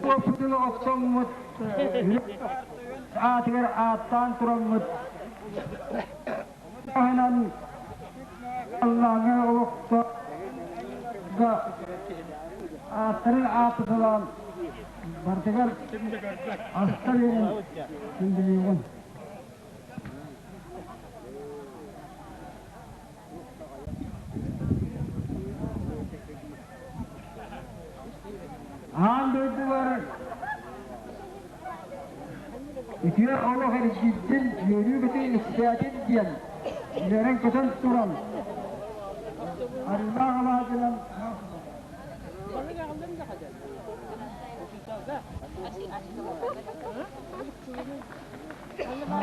Туоппутун охсоммут, аатыгар ааттаан тураммыт, таһынан Аллааҥҥа олохто ааттарын ааттаталаан бардыгар аста биэрэн күндүлүүгүн. Аан дойдулар үтүө олох эргийдин, үөрүү-көтүү үксээтин диэн үөрэн-көтөн туран арыылаах алаадьынан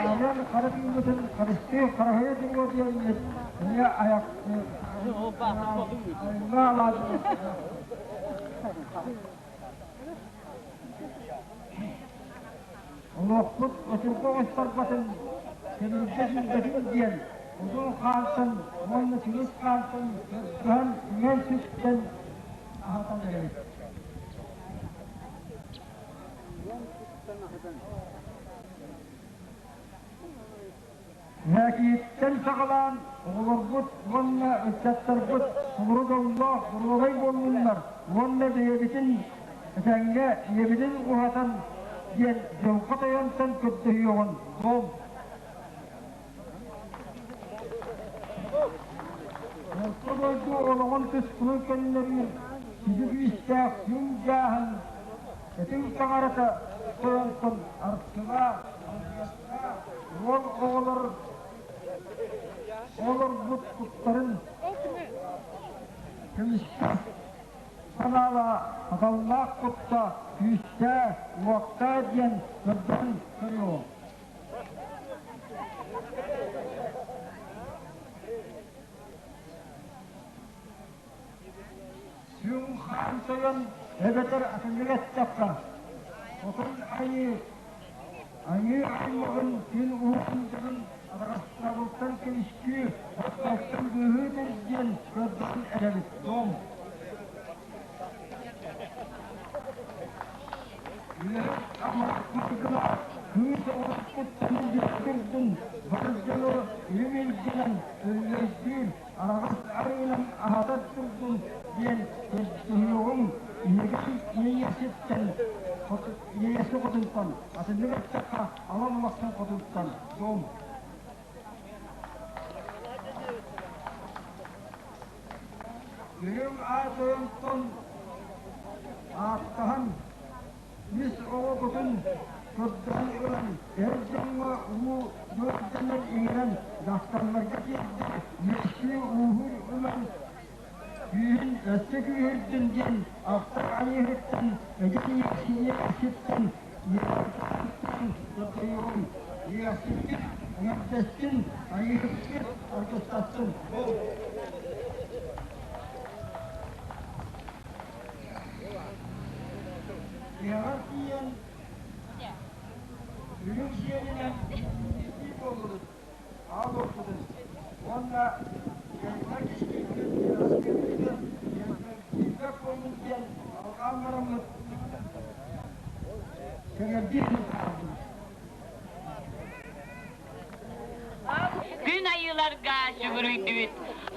Аҕам хара тыыммытын харыстыы хараһыйа туруо диэммит эмиэ айах айыллаа алаадьы Олохпут очурга оҥосторботун, көмүлгэ сүүрбэтин диэн удул хаантан уонна чугас хаантан көрдөһөн үҥэн-сүктэн аһатан эрэбит. Лээкииттэн саҕалаан оҕолорбут уонна ыччаттарбыт толору дьоллоох, доруобай буоллуннар уонна бэйэбитин этэҥҥэ ийэбитин уһатан диэн дьылҕа тойонтон көрдөһүөҕүн дом. Орто дойду олоҕун тускулун көннөрүү сүдү күүстээх күн дьааһын Этиҥ таҥарата тойонтон арчылаа, алгыстаа, уол оҕолор олорбут куттарын көмүскэ санаалаа, хаталлаах кутта күүстээ, уохтаа диэн көрдөөн көрүөҕүҥ. Сүҥ хаан тойон эбэтэр атыннык эттэххэ, хотун айыы, айыы аймаҕын күн уһун дьонун атаҕастабылтан көмүскүү, оттоохтон быыһыыр диэн көрдөөн эрэбит дом. Кыыс оҕоспуттан дьүттүрдүн, бар дьону үрүҥ илгинэн өллөйдүүр, араҕас арыынан аһатар турдун диэн көрдөһүөҕүҥ, иһигин иэйиэхситтэн иэйиэхси хотунтан, атыннык эттэххэ, ала улахан хотунтан, дом. Үрүҥ аатыттан ааттаһан, үс оҕо кутун көрдөөн ылан, эр дьоҥҥо уу дуорданан иҥэрэн, дьахталларга тиэрдэн, үөскүү ууһуур ылан, күүһүн өссө күүһүрдүн диэн ахтар айыыһыттан, эдэр иэхситтэн, иэхситтэн көрдөйүөҕүҥ, иэхсиккит эҥэрдэстин, айыыһыккыт аргыстастын. Тиһэҕэр тиийэн үрүҥ сиэлинэн истии буоллубут, аал уоппутун уонна дьайдар кистиирбит, ыраастыырбытыгар киирбэт буоллун диэн алҕаан бараммыт сэҥэрдии хааллыбыт. Күн айыыларга сүгүрүйдүбүт.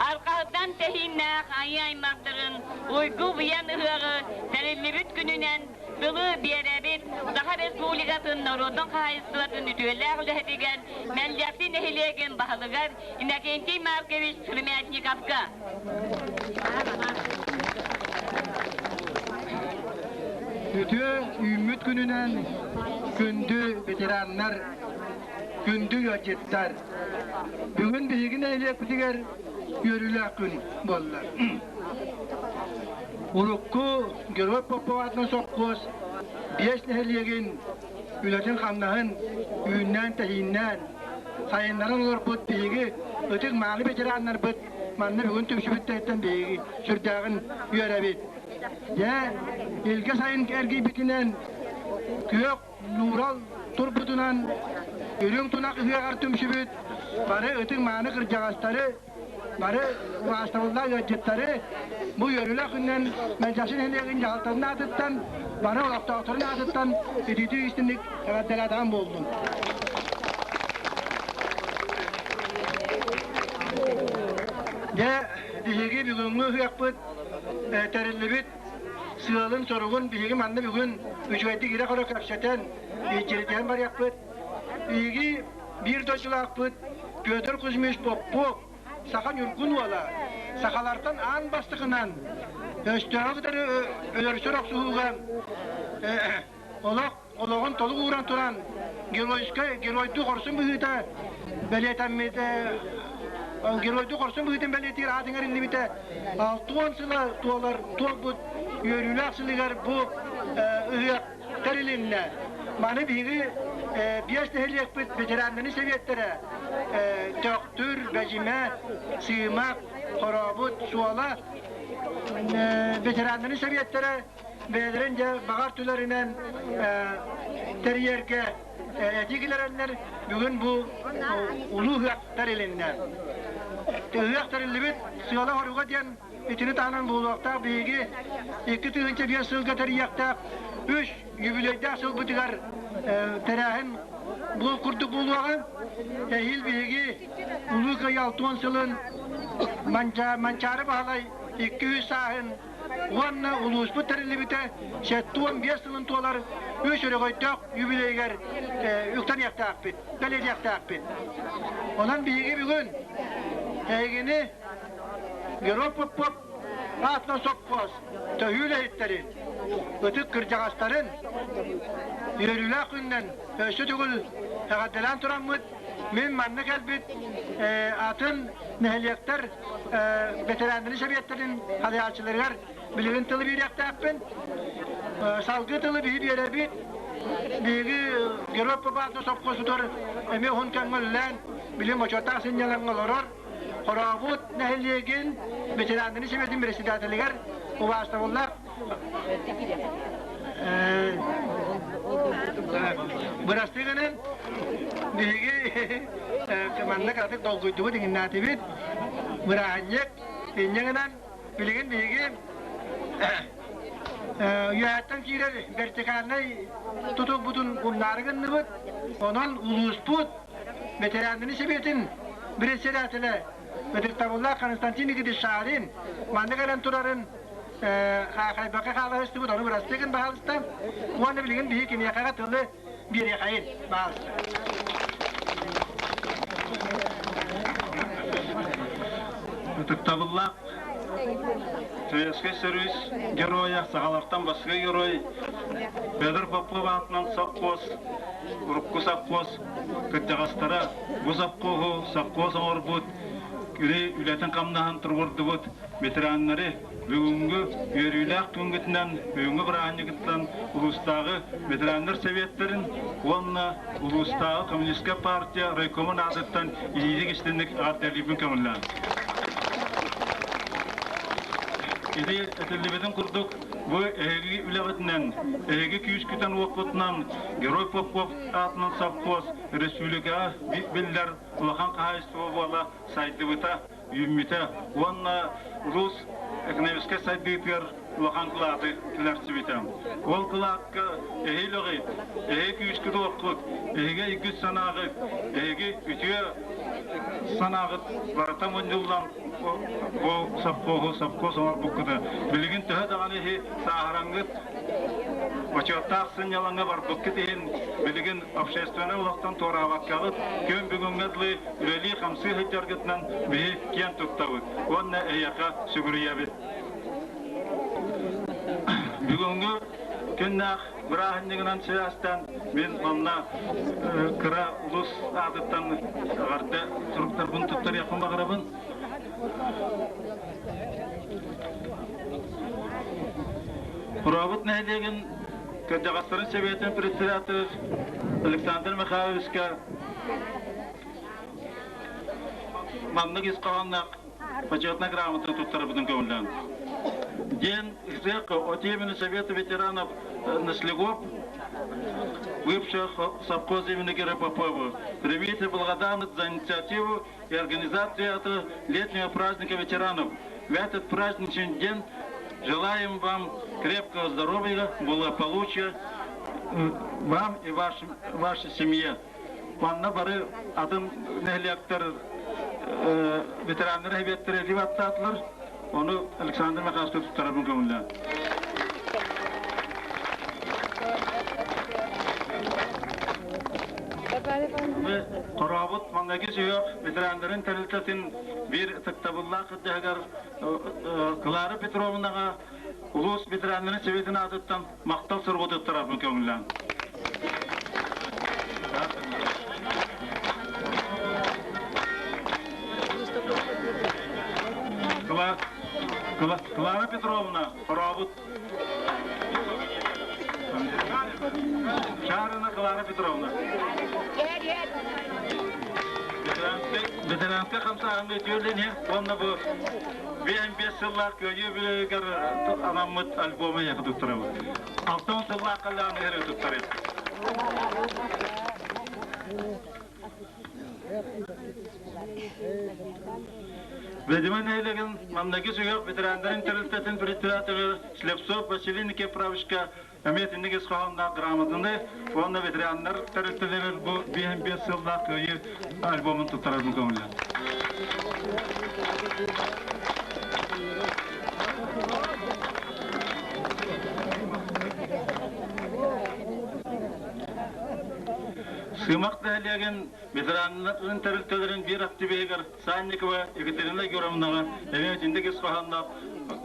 Арҕаһыттан тэһииннээх айыы аймахтарын уйгу-быйан ыһыаҕы тэриллибит күнүнэн тылы биэрэбит Саха Республикатын норуотун хаһаайыстыбатын үтүөлээх үлэһитигэр Мэлдьэхси нэһилиэгин баһылыгар Иннокентий Маркович Сыромятниковка. Үтүө үүммүт күнүнэн күндү ветераннар Күндү ыалдьыттар! Бүгүн биһиги нэһилиэкпитигэр үөрүүлээх күн буолла. Урукку Герой Попов аатынан сопхуос биэс нэһилиэгин үлэтин-хамнаһын үүннээн-тэһииннээн, сайыннаран олорбут биһиги ытык мааны ветераннарбыт манна бүгүн түмсүбүттэриттэн биһиги сүрдээҕин үөрэбит. Дьэ, илгэ сайын эргийбитинэн күөх нуурал турбутунан үрүҥ тунах ыһыаҕар түмсүбүт бары ытык мааны кырдьаҕастары, бары убаастабыллаах ыалдьыттары бу үөрүүлээх күнүнэн Мэлдьэхси нэһилиэгин дьаһалтатын аатыттан, бары олохтоохторун аатыттан итиитик истиҥник эҕэрдэлээтэҕим буоллун. Дьэ, биһиги бүгүҥҥү ыһыахпыт тэриллибит сыалын-соругун биһиги манна бүгүн үчүгэйдик ирэ-хоро кэпсэтэн, илдьиритиһэн барыахпыт. Биһиги биир дойдулаахпыт Петр Кузьмич Попов саха ньургун уола, сахалартан аан бастакынан өстөөҕү кытары өлөрсөр охсуһууга олох олоҕун толук ууран туран геройскай геройдуу хорсун быһыыта бэлиэтэммит геройдуу хорсун быһыытын бэлиэтиир аат иҥэриллибитэ 60 сыла туолар туолбут үөрүүлээх сылыгар бу ыһыах тэрилиннэ. Маны биһиги биэс нэһилиэкпит ветераннарын сэбиэттэрэ Төхтүр, Бэдьимэ, Сыымах, Хорообут, Суола ветераннарын сэбиэттэрэ бэйэлэрин дьэ баҕар түлэринэн тэрийэргэ этии киллэрэннэр бүгүн бу улуу ыһыах тэрилиннэ. Ыһыах тэриллибит сыала-соруга диэн итини таһынан буолуохтаах биһиги 2005 сылга тэрийиэхтээх үс юбилейдаах сылбытыгар тэрээһин бу курдук буолуоҕа. Эһиил биһиги Улуу Кыайыы 60 сылын Манчаары Баһылай 200 сааһын уонна улууспут тэриллибитэ 75 сылын туолар үс өрөгөйдөөх юбилейыгар үктэниэхтээхпит, бэлиэтиэхтээхпит. Онон биһиги бүгүн эһигини Герой Попов аатынан сопхуос төһүү үлэһиттэрин, ытык кырдьаҕастарын үөрүүлээх күнүнэн өссө төгүл эҕэрдэлээн тураммыт, мин манна кэлбит атын нэһилиэктэр ветераннарын сэбиэттэрин салайааччыларыгар билигин тылы биэриэхтээхпин. Салгыы тылы биһи биэрэбит. Биһиги Герой Попов сопхуосутугар эмиэ уһун кэмҥэ үлэлээн, билигин бочуоттаах сынньалаҥҥа олорор Хорообут нэһилиэгин ветераннарын сэбиэтин председателигэр убаастабыллаах бырастыы гынан биһиги манна кыратык долгуйдубут иҥиннээтибит бырааһынньык инньэ гынан билигин биһиги үөһэттэн киирэр вертикальнай тутулбутун умнаары гынныбыт онон улууспут ветераннарын сэбиэтин председателэ ытыктабыллаах Константин Никитич Шарин манна кэлэн турарын хаахайбакка хаалаһыстыбыт, ону бырастыы гын баһаалыста. Уонна билигин биһи киниэхэҕэ тылы биэриэхэйин, баһаалыста. Ытыктабыллаах Советскай Союз геройа, сахалартан бастакы герой Петр Попов аатынан совхоз, урукку совхоз кырдьаҕастара бу совхоһу совхоз оҥорбут, үлэтин-хамнаһын туруордубут ветераннары бүгүҥҥү үөрүүлээх күҥҥүтүнэн, бүгүҥҥү бырааһынньыгыттан улуустааҕы ветераннар советтарын уонна улуустааҕы коммунистическай партия райкомун аатыттан илиитик истинник эҕэрдэлиибин көҥүллээн. Ити этиллибитин курдук, бу эһиги үлэҕитинэн, эһиги күүскүтэн-уоххутунан Герой Попов аатынан совхоз республикаҕа биллэр улахан хаһаайыстыба буола сайдыбыта, үүммүтэ уонна улуус экономическай сайдыытыгар улахан кылааты киллэрсибитэ. Ол кылаакка эһиил өҕүт, эһиги күүскүт уоххут, эһиги өйгүт санааҕыт, эһиги үтүө санааҕыт барыта мунньуллан бу совхоһу совхоз оҥорбуккута. Билигин төһө даҕаны иһи сааһыраҥҥыт бочуоттаах сынньалаҥҥа барбыккыт иһин билигин общественнай олохтон туораабаккаҕыт күн бүгүҥҥэ дылы үлэлии-хамсыы сылдьаргытынан биһи киэн туттабыт уонна эһиэхэ сүгүрүйэбит. Бүгүҥҥү күннээх бырааһынньыгынан сибээстээн мин манна кыра улус аатыттан эҕэрдэ суруктарбын туттарыахпын баҕарабын. Хорообут нэһилиэгин кырдьаҕастарын сэбиэтин председатель Александр Михайловичка маннык ис хоһоонноох почетная грамота туттарбытын көҥүллээн. День всех от имени Совета ветеранов Наслегов, бывшего совхоза имени Героя Попова, примите благодарность за инициативу и организацию этого летнего праздника ветеранов. В этот праздничный день желаем вам крепкого здоровья, благополучия вам и вашей семье. Манна бары атын нэһилиэктэр ветераннар эбиэттэрэ илии баттаатылар. Ону Александр Михайлович туттарабын көҥүллээн. Хорообут маҥнайгы сүһүөх ветераннарын тэрилтэтин биир ытыктабыллаах кырдьаһыгар Клара Петровнаҕа улуус ветераннарын сэбиэтин аатыттан махтал суругу туттарарбын көҥүллээн. Клара Петровна, Хорообут. Шарина Клара Петровна. Ветеранскай хамсааһыҥҥа үтүөлэн уонна бу 55 сыллаах кыайыы бүлүгэр анаммыт альбому эйиэхэ туттарабыт. 60 сыллаах халлааны эрэ туттарабыт. Владимир нэһилиэгин манныгы сүһүөх ветераннарын тэрилтэтин председателэ Слепцов Василий Никифоровичка эмиэ итинник ис хоһоонноох грамотаны уонна ветераннар тэрилтэлэрин бу 55 сыллаах кыайыы альбомун туттарарбын көҥүллээн. Сыымах нэһилиэгин ветераннарын тэрилтэлэрин биир активиһыгар Санникова Екатерина Егоровнаҕа эмиэ итинник ис хоһоонноох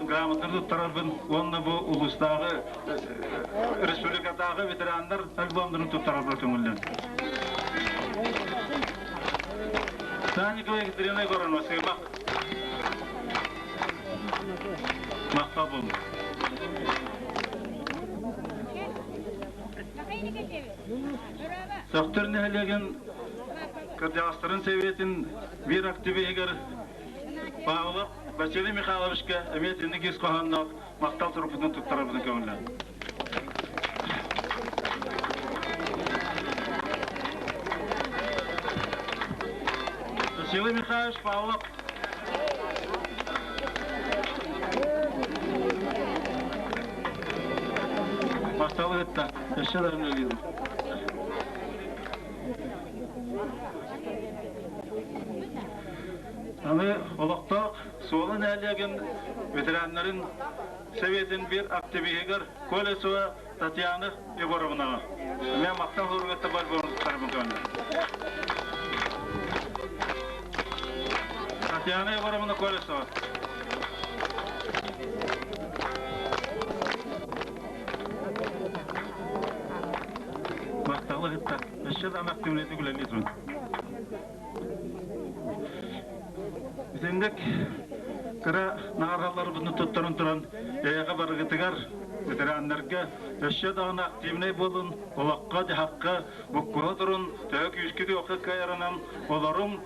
грамотаны туттарарбын уонна бу улуустааҕы республикатааҕы ветераннар альбомнарын туттарарбар көҥүллэн. Санникова Екатерина Егоровна, Сыымах. Махтал буолун. Сөхтөр нэһилиэгин кырдьаҕастарын сэбиэтин биир активиһыгар Павлов Василий Михайловичка эмиэ итинник ис хоһоонноох махтал сурукпутун туттарарбытын көҥүллээн. Василий Михайлович Павлов Махтал ыытта. Өссө да үлэлиибин. Аны олохтоох Суола нэһилиэгин ветераннарын Советын биир активиһыгар Колесова Татьяна Егоровнаҕа эмиэ махтал суругата бар буолуохтарбын көрдө. Татьяна Егоровна Колесова. Махталы кытта. Өссө да активнайдык үлэлии турун. Итинник кыра наҕараларбытын туттаран туран эйэҕэ барыгытыгар ветераннарга өссө даҕаны активнай буолун, олоххо-дьаһахха буккуһа турун, төһө күүскүт-уохха кыайарынан олоруҥ,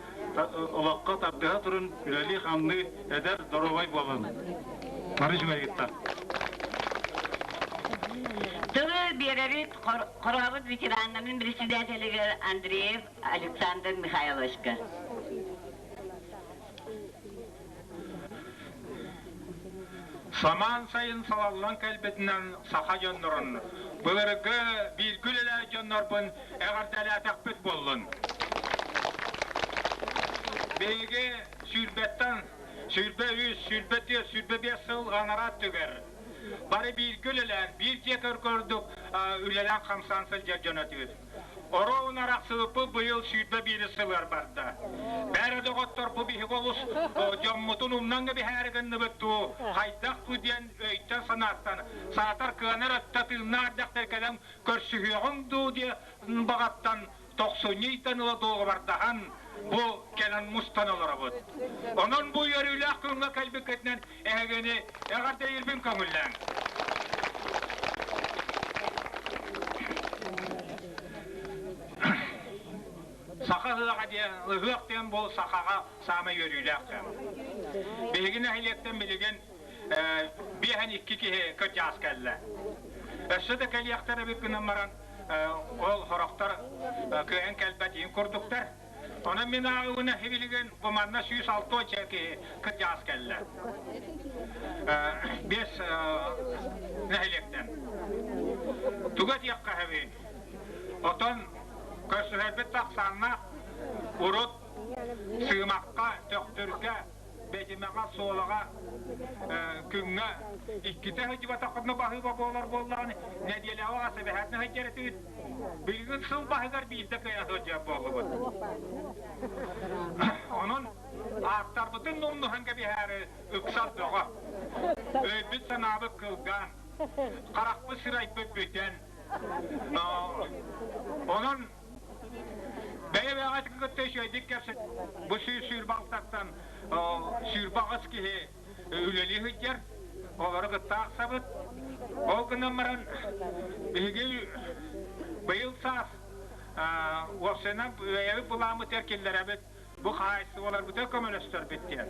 олоххо тардыһа турун, үлэлии-хамныы эдэр, доруобай буолун. Бары үчүгэйгиттэн. Тылы биэрэбит Хорообут ветераннарын председателигэр Андреев Александр Михайловичка. Самаан сайын салаллан кэлбитинэн саха дьоннорун, былыргы бииргэ үлэлээх дьоннорбун эҕэрдэлээтэхпит буоллун. Биһиги сүүрбэттэн 23, 24, 25 сыл анараа өттүгэр бары бииргэ үлэлээн, биир дьиэ курдук үлэлээн-хамсаан сылдьар дьон этибит. Ороун арахсыбыппыт быйыл 21 сылыгар барда. Бээрэ доҕоттор, бу биһиги олус дьоммутун умнан кэбиһээри гынныбыт дуу, хайдах дуу диэн өйтөн-санааттан саатар кыанар өттө тыыннаах дьахтар кэлэн көрсүһүөҕүҥ дуу диэн баҕаттан тохсунньу ыйтан ыла дуогабардаһан бу кэлэн мустан олоробут. Онон бу үөрүүлээх күҥҥэ кэлбиккитинэн эһигини эҕэрдэлиирбин көҥүллээҥ. ыһыаҕа диэн, ыһыах диэн бу сахаҕа саамай үөрүүлээх кэм. Биһиги нэһилиэктэн билигин биэһэн икки киһи кырдьаҕас кэллэ. Өссө да кэлиэхтэр эбит гынан баран, ол сорохтор кыайан кэлбэт иһин курдуктар. Онон мин ааҕыбына билигин бу манна 106 киһи кырдьаҕас кэллэ. Биэс нэһилиэктэн. Тугу этиэххэ сөбүй? Отон көрсүһэрбит тахсааннаах урут Сыымахха, Төхтүргэ, Бэдьимэҕэ, Суолаҕа күҥҥэ иккитэ сылдьыбатаххытына баһыыба буолар буоллаҕына, нэдиэлэҕэ хас эбэһээтинэ сылдьар этибит. Билигин сыл баһыгар биирдэ кыайан сылдьар буоллубут. Онон ааттарбытын умнуһан кэбиһээри ыксал бөҕө. Өйбүт-санаабыт кылгаан, харахпыт сырайбыт бүтэн, Онон бэйэ-бэйэҕитин кытта үчүгэйдик кэпсэт. Бу 128-тан 28 киһи үлэлии сылдьар. Олору кытта аахсабыт. Ол гынан баран биһиги быйыл саас уопсайынан бэйэбит былааммытыгар киллэрэбит. Бу хаһаайыстыбаларбытыгар көмөлөстөрбүт диэн.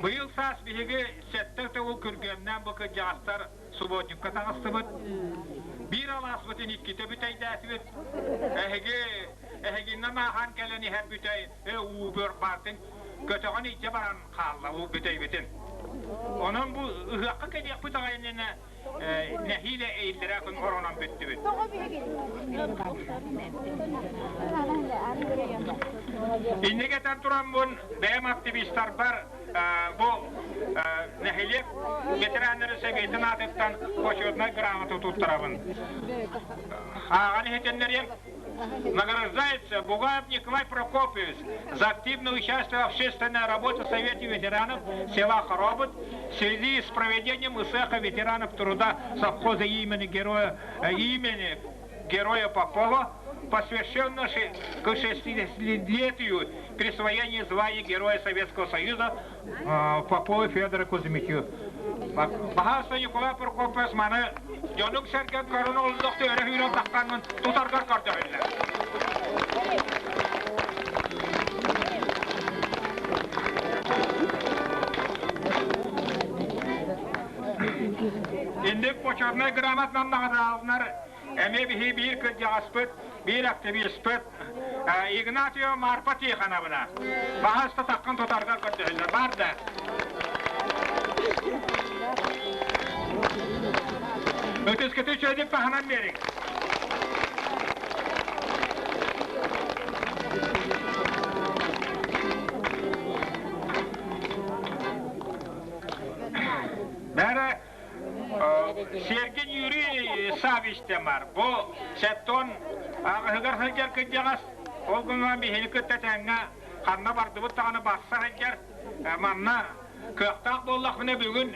Быйыл саас биһиги сэттэ төгүл күргүөмнээн бу кырдьаҕастар субботникка таҕыстыбыт. Биир алааспытын иккитэ бүтэйдээтибит. Эһиги эһигиннэн ааһан кэлэн иһэр бүтэй уу баар көтөҕөн илдьэ баран хаалла уу бүтэйбитин. Онон бу ыһыахха кэлиэхпит аҕай иннинэ нэһиилэ эйиллэрэ күн оронон бүттүбүт. Инник этэн тураммын бэйэм активистарбар бу нэһилиэк ветераннары сэбиэтин аатыттан почетнай грамота туттарабын. Ааҕан иһитиннэриэм. Награждается Бугаев Николай Прокопьевич за активное участие в общественной работе в Совете ветеранов села Хоробот в связи с проведением ИСЭХа ветеранов труда совхоза имени Героя, имени Героя Попова, посвященного к 60-летию присвоения звания Героя Советского Союза Попова Федора Кузьмичу. Баһааса Николай Прокопьевич маны дьонук сэргэн көрөн олордохто өрө сүүрэн тахханмын тутаргар көрдөһөллөр. Инник почетнай грамотанан наҕарааланар эмиэ биһи биир кырдьаҕаспыт, биир активиспыт Игнатьева Марфа Тихоновна. Баһаста таххан тутарга көрдөһөллөр. Бар да. Өтүскөтү үчүгэйдик таһынан биэриҥ. Бәрі Сергей Юрий Савич бар. Бу сеттон аҕыһыгар сылдьар кырдьаҕас ол гынан биһини кытта тэҥҥэ ханна бардыбыт даҕаны барса сылдьар. Манна кыахтаах буоллахпына бүгүн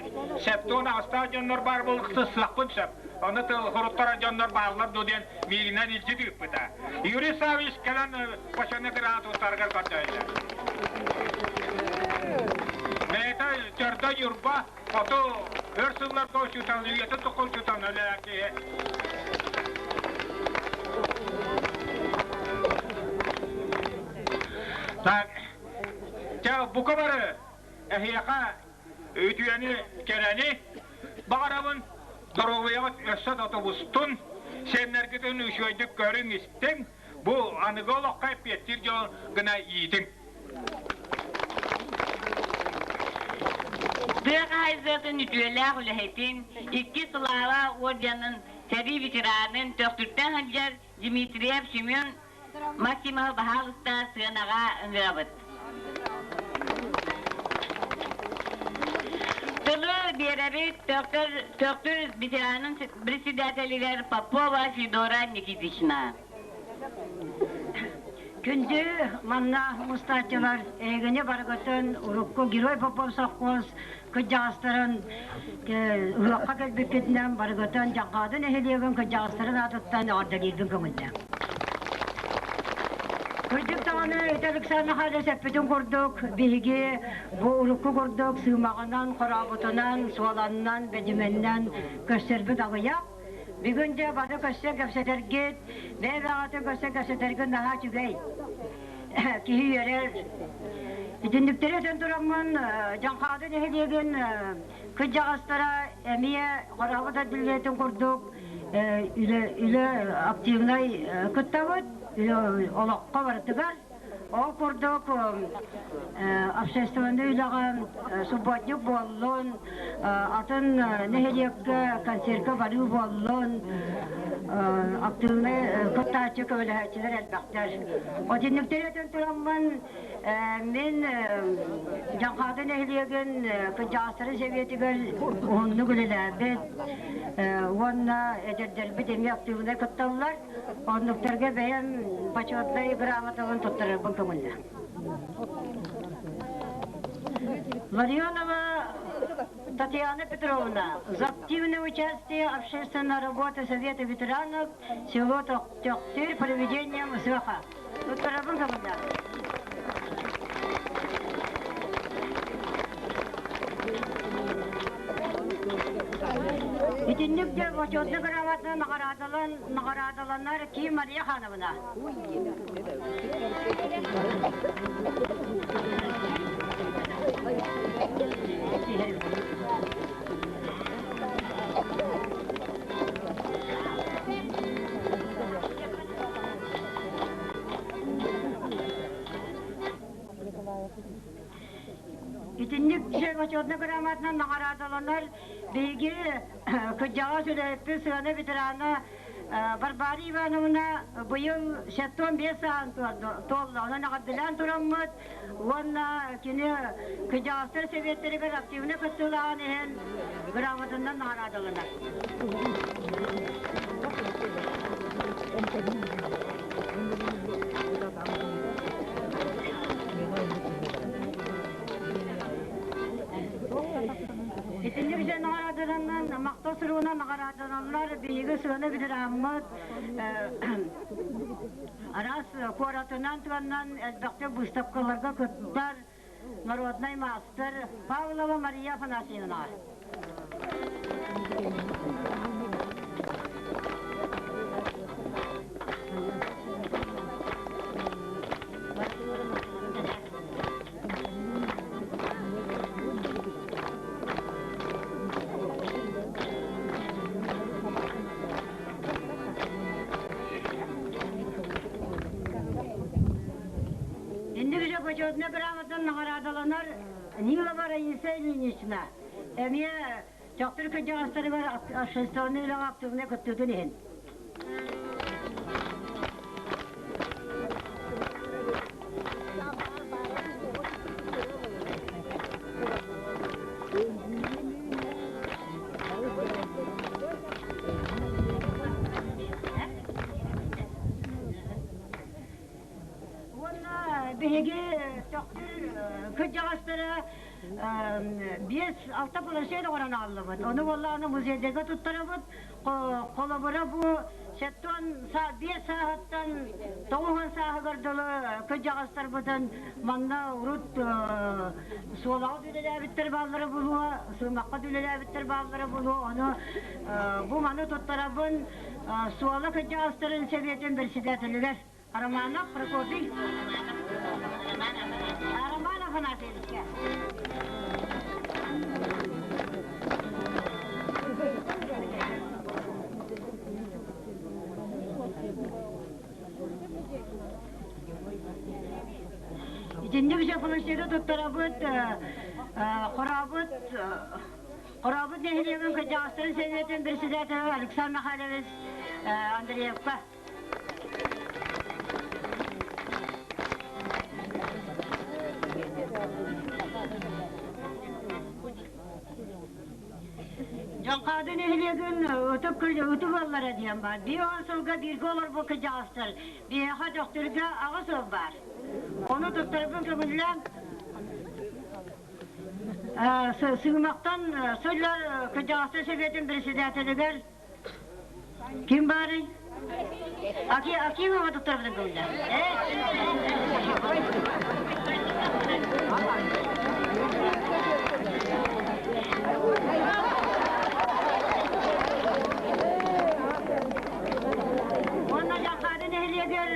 септон аҕыстаах дьоннор баар буолуохтаахпын сөп. Ону тыл дьоннор бааллар дуо диэн миигинэн илдьит ыыппыта. Юрий Савич кэлэн почаны гранат туттарыгар көрдөһөллөр. Бэйэтэ төрдө Ньурба Хоту өр сылларга учуутал, үйэтин тухары учуутал үлэлээх киһи. Так, чэ, бука бары эһиэхэ үтүөнү, кэрэни баҕарабын, доруобуйаҕыт өссө да тубустун, сиэннэргитин үчүгэйдик көрүҥ-истиҥ, бу аныгы олоххо эппиэттиир дьон гына иитиҥ. Тыа хаһаайыстыбатын үтүөлээх үлэһитин, икки Слава орденын сэрии ветеранын Төхтүртэн сылдьар Дмитриев Семен Максимов баһаалыста сыанаҕа ыҥырабыт. Тылы биэрэбит Төхтүр, Төхтүр ветеранын председателигэр Попова Федора Никитична. Күндү манна мустааччылар эһигини барыгытын урукку Герой Попов совхоз кырдьаҕастарын ыһыахха кэлбиккитинэн барыгытын Дьаҥхаады нэһилиэгин кырдьаҕастарын аатыттан эҕэрдэлиирбин көҥүллээх. Кырдьык даҕаны ити Александр Михайлович эппитин курдук биһиги бу урукку курдук сыымаҕынан, хорообутунан, суоланнан, бэдьимэннэн көрсөрбүт аҕыйах. Бүгүн дьэ бары көрсөн кэпсэтэргит, бэйэ-бэйэҕитин көрсөн кэпсэтэргит наһаа үчүгэй. киһи үөрэр. Итинниктэри этэн тураммын Дьаҥхаады нэһилиэгин кырдьаҕастара эмиэ хорообут отделениетын курдук үлэ, үлэ активнай кыттабыт, үлэ олоххо барытыгар. Ол курдук общественнай үлэҕэ субботник буоллун, атын нэһилиэккэ концерка барыы буоллун, активнай кыттааччы көмөлөһөөччүлэр элбэхтэр. Отиннүктэри этэн тураммын мин Дьаҥхаады нэһилиэгин кырдьаҕастарын сэбиэтигэр уһуннук үлэлээбит уонна эдэрдэрбит эмиэ актыыбынай кытталлар. Оннуктарга бэйэм почетнай грамотабын туттарарбын көҥүллээх. Ларионова Татьяна Петровна за активное участие общественной работы Совета ветеранов село Төхтүр проведением СВХ. Туттарарбын көҥүллээх. Итинник дьэ бочуотунай грамотанан наҕараадалан наҕараадаланар Ки Мария Хановна. Итинник бочуотунай грамотанан наҕараадаланар биһиги кырдьаҕас үлэһиппит сыана ветерана Варвара Ивановна быйыл 75 сааһын туолла. Онон эҕэрдэлээн тураммыт уонна кини кырдьаҕастар сэбиэттэригэр активнай кыттыылааҕын иһин грамотанан наҕараадаланар. Итинник дьэ наҕараадаланан, махтал суругунан наҕараадаланаллар биһиги сыана ветераммыт араас куоратынан туоннан элбэхтик быыстапкаларга кыттар народнай маастар Павлова Мария Афанасьевна. Инник бочуотунай грамотанан наҕараадаланар Нилова Раиса Ильинична эмиэ Чохтур кырдьаҕастарыгар общественнай үлэҕэ активнай кыттыытын иһин. Уонна биһиги Төхтүр кырдьаҕастара 5-6 планшет оҥорон аҕаллыбыт. Ону буоллаҕына музейдарга туттарабыт. Холобура бу 75 сааһыттан 90 сааһыгар дылы кырдьаҕастарбытын манна урут суолаҕа үлэлээбиттэр бааллара буолуо, сыымахха үлэлээбиттэр бааллара буолуо. Ону бу маны туттарабын Суола кырдьаҕастарын сэбиэтин председателигэр Романов Прокопий Роман Афанасьевичка. Итинник дьэ туттарабыт, хорообут Хорообут нэһилиэгин кырдьаҕастарын сэбиэтин председателэ Александр Михайлович Андреевка. Дьаҥхаады нэһилиэгин ытык ытык ыаллара диэн баар. Биир он сылга бииргэ олорбут кырдьаҕастар. Биһиэхэ Төхтүргэ аҕыс ыал баар. Ону туттарбын көҥүллээн Сыгымахтан сыллар кырдьаҕастар сэбиэтин председателигэр Ким баарый? Акимова туттарбытын көҥүллээх. Уонна Дьаҥхаады нэһилиэгэр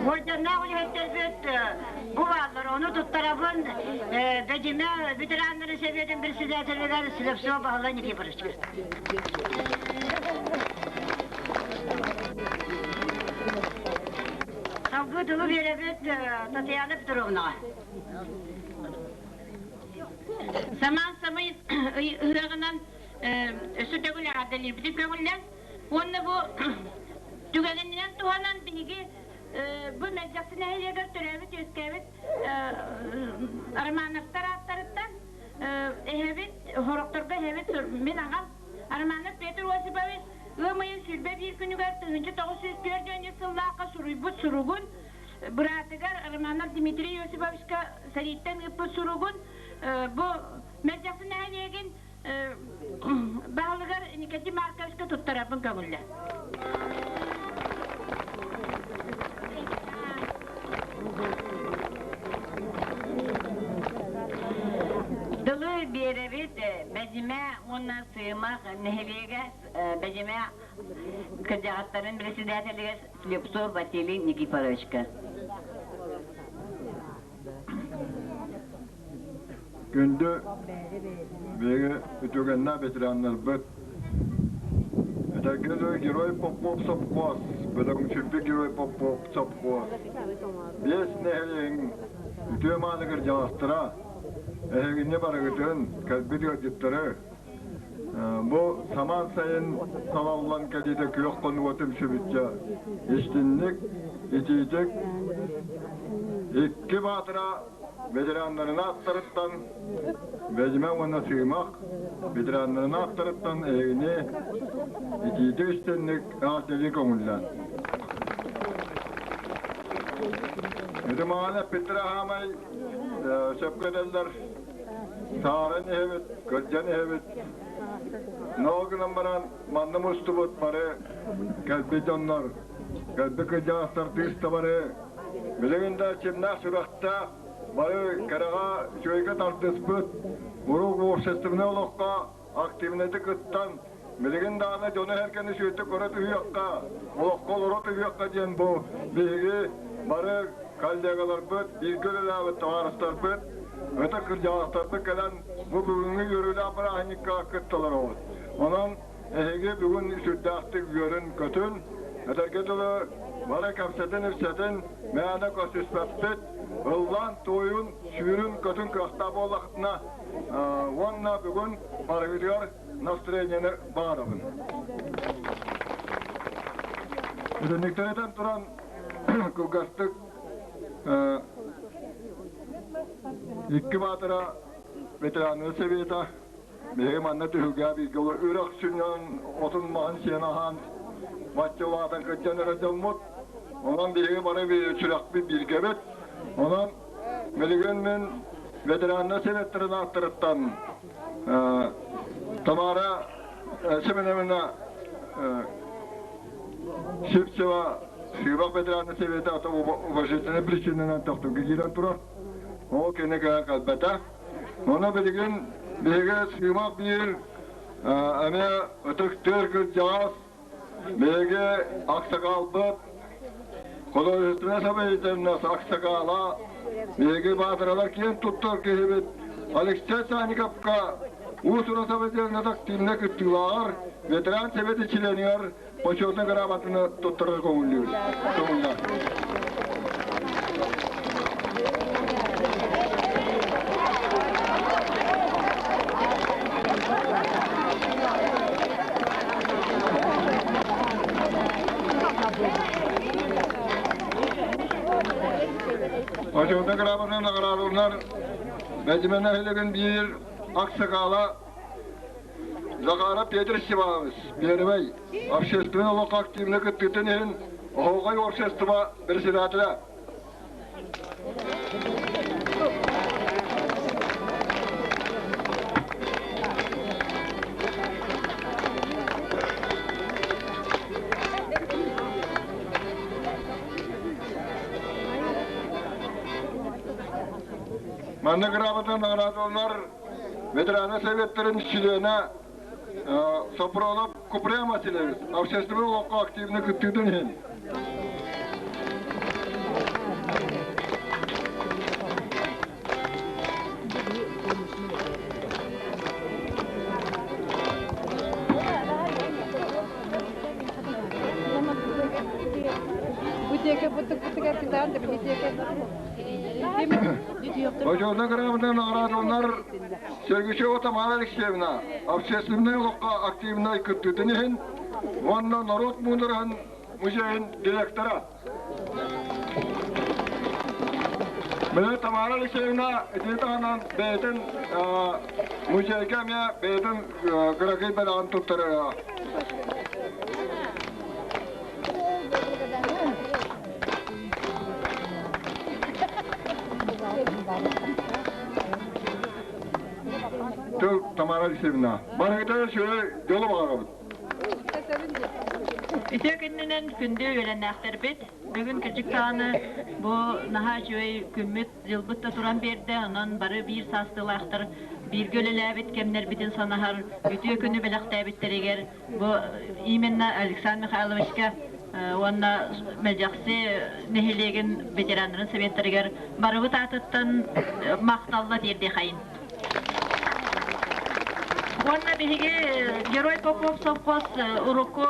уордьаннаах үлэһиттэрбит. бу бааллар. Ону туттарабын Бэдьимэ ветераннарын сэбиэтин председателигэр Слепцова Баһылай Никифоровичка. Салгыы тылы биэрэбит Татьяна Петровнаҕа. Самаан самай ыһыаҕынан өссө төгүл эҕэрдэлиирбитин көҥүллэн уонна бу түгэнинэн туһанан биһиги бу Мэлдьэхси нэһилиэгэр төрөөбүт-үөскээбит Романовтар ааттарыттан эһэбит, хорохторго эһэбит мин аҕам Романов Петр Осипович ыам ыйын 21 күнүгэр 1944 сыллаахха суруйбут суругун быраатыгар Романов Дмитрий Иосифовичка сэрииттэн ыыппыт суругун бу Мэлдьэхси нэһилиэгин баһылыгар Никодим Марковичка туттарарбын көҥүллэ. Дылы биэрэбит Бэдьимэ уонна Сыымах нэһилиэгэ Бэдьимэ кырдьаҕастарын председателигэр Слепцов Василий Никифоровичка. Күндү биһиги үтүгэннээх ветераннарбыт, этэргэ дылы Герой Попов сопхуос, бөдөҥсүрбүт Герой Попов сопхуос, биэс нэһилиэгин үтүө мааны кырдьаҕастара, эһигини барыгытын, кэлбит ыалдьыттары, бу самаан сайын салаллан кэлиитэ күөх хонууга түмсүбүччэ истинник, итиитик, икки баатыра ветераннарын ааттарыттан Бэдьимэ уонна Сыымах ветераннарын ааттарыттан эһигини итиитик истинник эҕэрдэлии көҥүллээн. Ити маҕан эппиттэрэ аһаамай сөпкө этэллэр. Сааран иһэбит, кырдьан иһэбит. Ноо гынан баран манна мустубут бары кэлбит дьоннор, кэлбит кырдьаҕастар тыыста бары билигин да чимнээх сүрэхтээх бары кэрэҕэ үчүгэйгэ тардыспыт, урук общественнай олоххо активнайдык кыттан, билигин даҕаны дьону-сэргэни сүөттэ көрө түһүөххэ, олоххо олоро түһүөххэ диэн бу биһиги бары коллегаларбыт, бииргэ үлэлээбит табаарыстарбыт, ытык кырдьаҕастарбыт кэлэн бу бүгүҥҥү үөрүүлээх бырааһынньыкка кытталар оҕут. Онон эһиги бүгүн сүрдээхтик үөрүн-көтүн, этэргэ дылы бары кэпсэтин-ипсэтин, мээнэ көрсүспэппит, ыллаан-туойун, сүүрүн-көтүн кыахтаах буоллахытына уонна бүгүн барыгытыгар настроениены баҕарабын. Итинниктэн этэн туран кылгастык икки баатыра ветераннар совета биһиги манна түһүлгэ бииргэ үрэх сүнньүнэн отун маһын сиэн аһаан бачча улаатан кырдьан эрэ дьоммут. Онон биһиги бары сүрэхпит бииргэбит. Онон билигин мин ветераннар советтарын ааттарыттан Тамара Семеновна Сивцева Сыыбах ветераны совета уважительной причинынан тохтуга киирэн турар. Ол кини кэлбэтэ. Ону билигин биһиги Сыымах биир эмиэ ытыктыыр кырдьаҕас биһиги аксакалбыт художественнай самодеятельность аксакала биһиги баатыралар киэн туттар киһибит Алексей Санниковка уус-уран самодеятельность активнай кыттыылааҕар ветеран сэбиэти чилиэнигэр почетный грамотаны туттарар көҥүллүүр. Почетный грамотаны наградаланар Бэдьимэ нэһилиэгин биир аксакала Захаров Петр Степанович, первый общественный олоххо активно кыттыытын иһин Оһоҕой общество председателя. Манна грамота наградаланар Ветераны советтарын чилиэнэ Сопронов Купрям Васильевич общественный олоххо активно кыттыытын иһин. Бочуотунай грамотанан наҕараадаланар Сергучева Тамара Алексеевна общественнай олоххо активнай кыттыытын иһин уонна норуот муудараһын музейын директора. Міне Тамара Алексеевна итини таһынан бэйэтин музейга эмиэ бэйэтин кыракый бэлэҕин туттарыаҕа. Тыл Тамара Алексеевна. Барыгыта үчүгэй дьолу баҕарабыт. Үтүө күнүнэн күндү үөрэннээхтэрбит. Бүгүн кырдьык даҕаны бу наһаа үчүгэй күммүт, дьылбыт да туран биэрдэ. Онон бары биир саастыылаахтар бииргэ үлэлээбит кэмнэрбитин санаһар үтүө күнү бэлэхтээбиттэригэр Бу именно Александр Михайловичка уонна Мэлдьэхси нэһилиэгин ветераннарын советтарыгар барыбыт аатыттан махталла тиэрдиэхэйин. Уонна биһиги Герой Попов совхоз урукку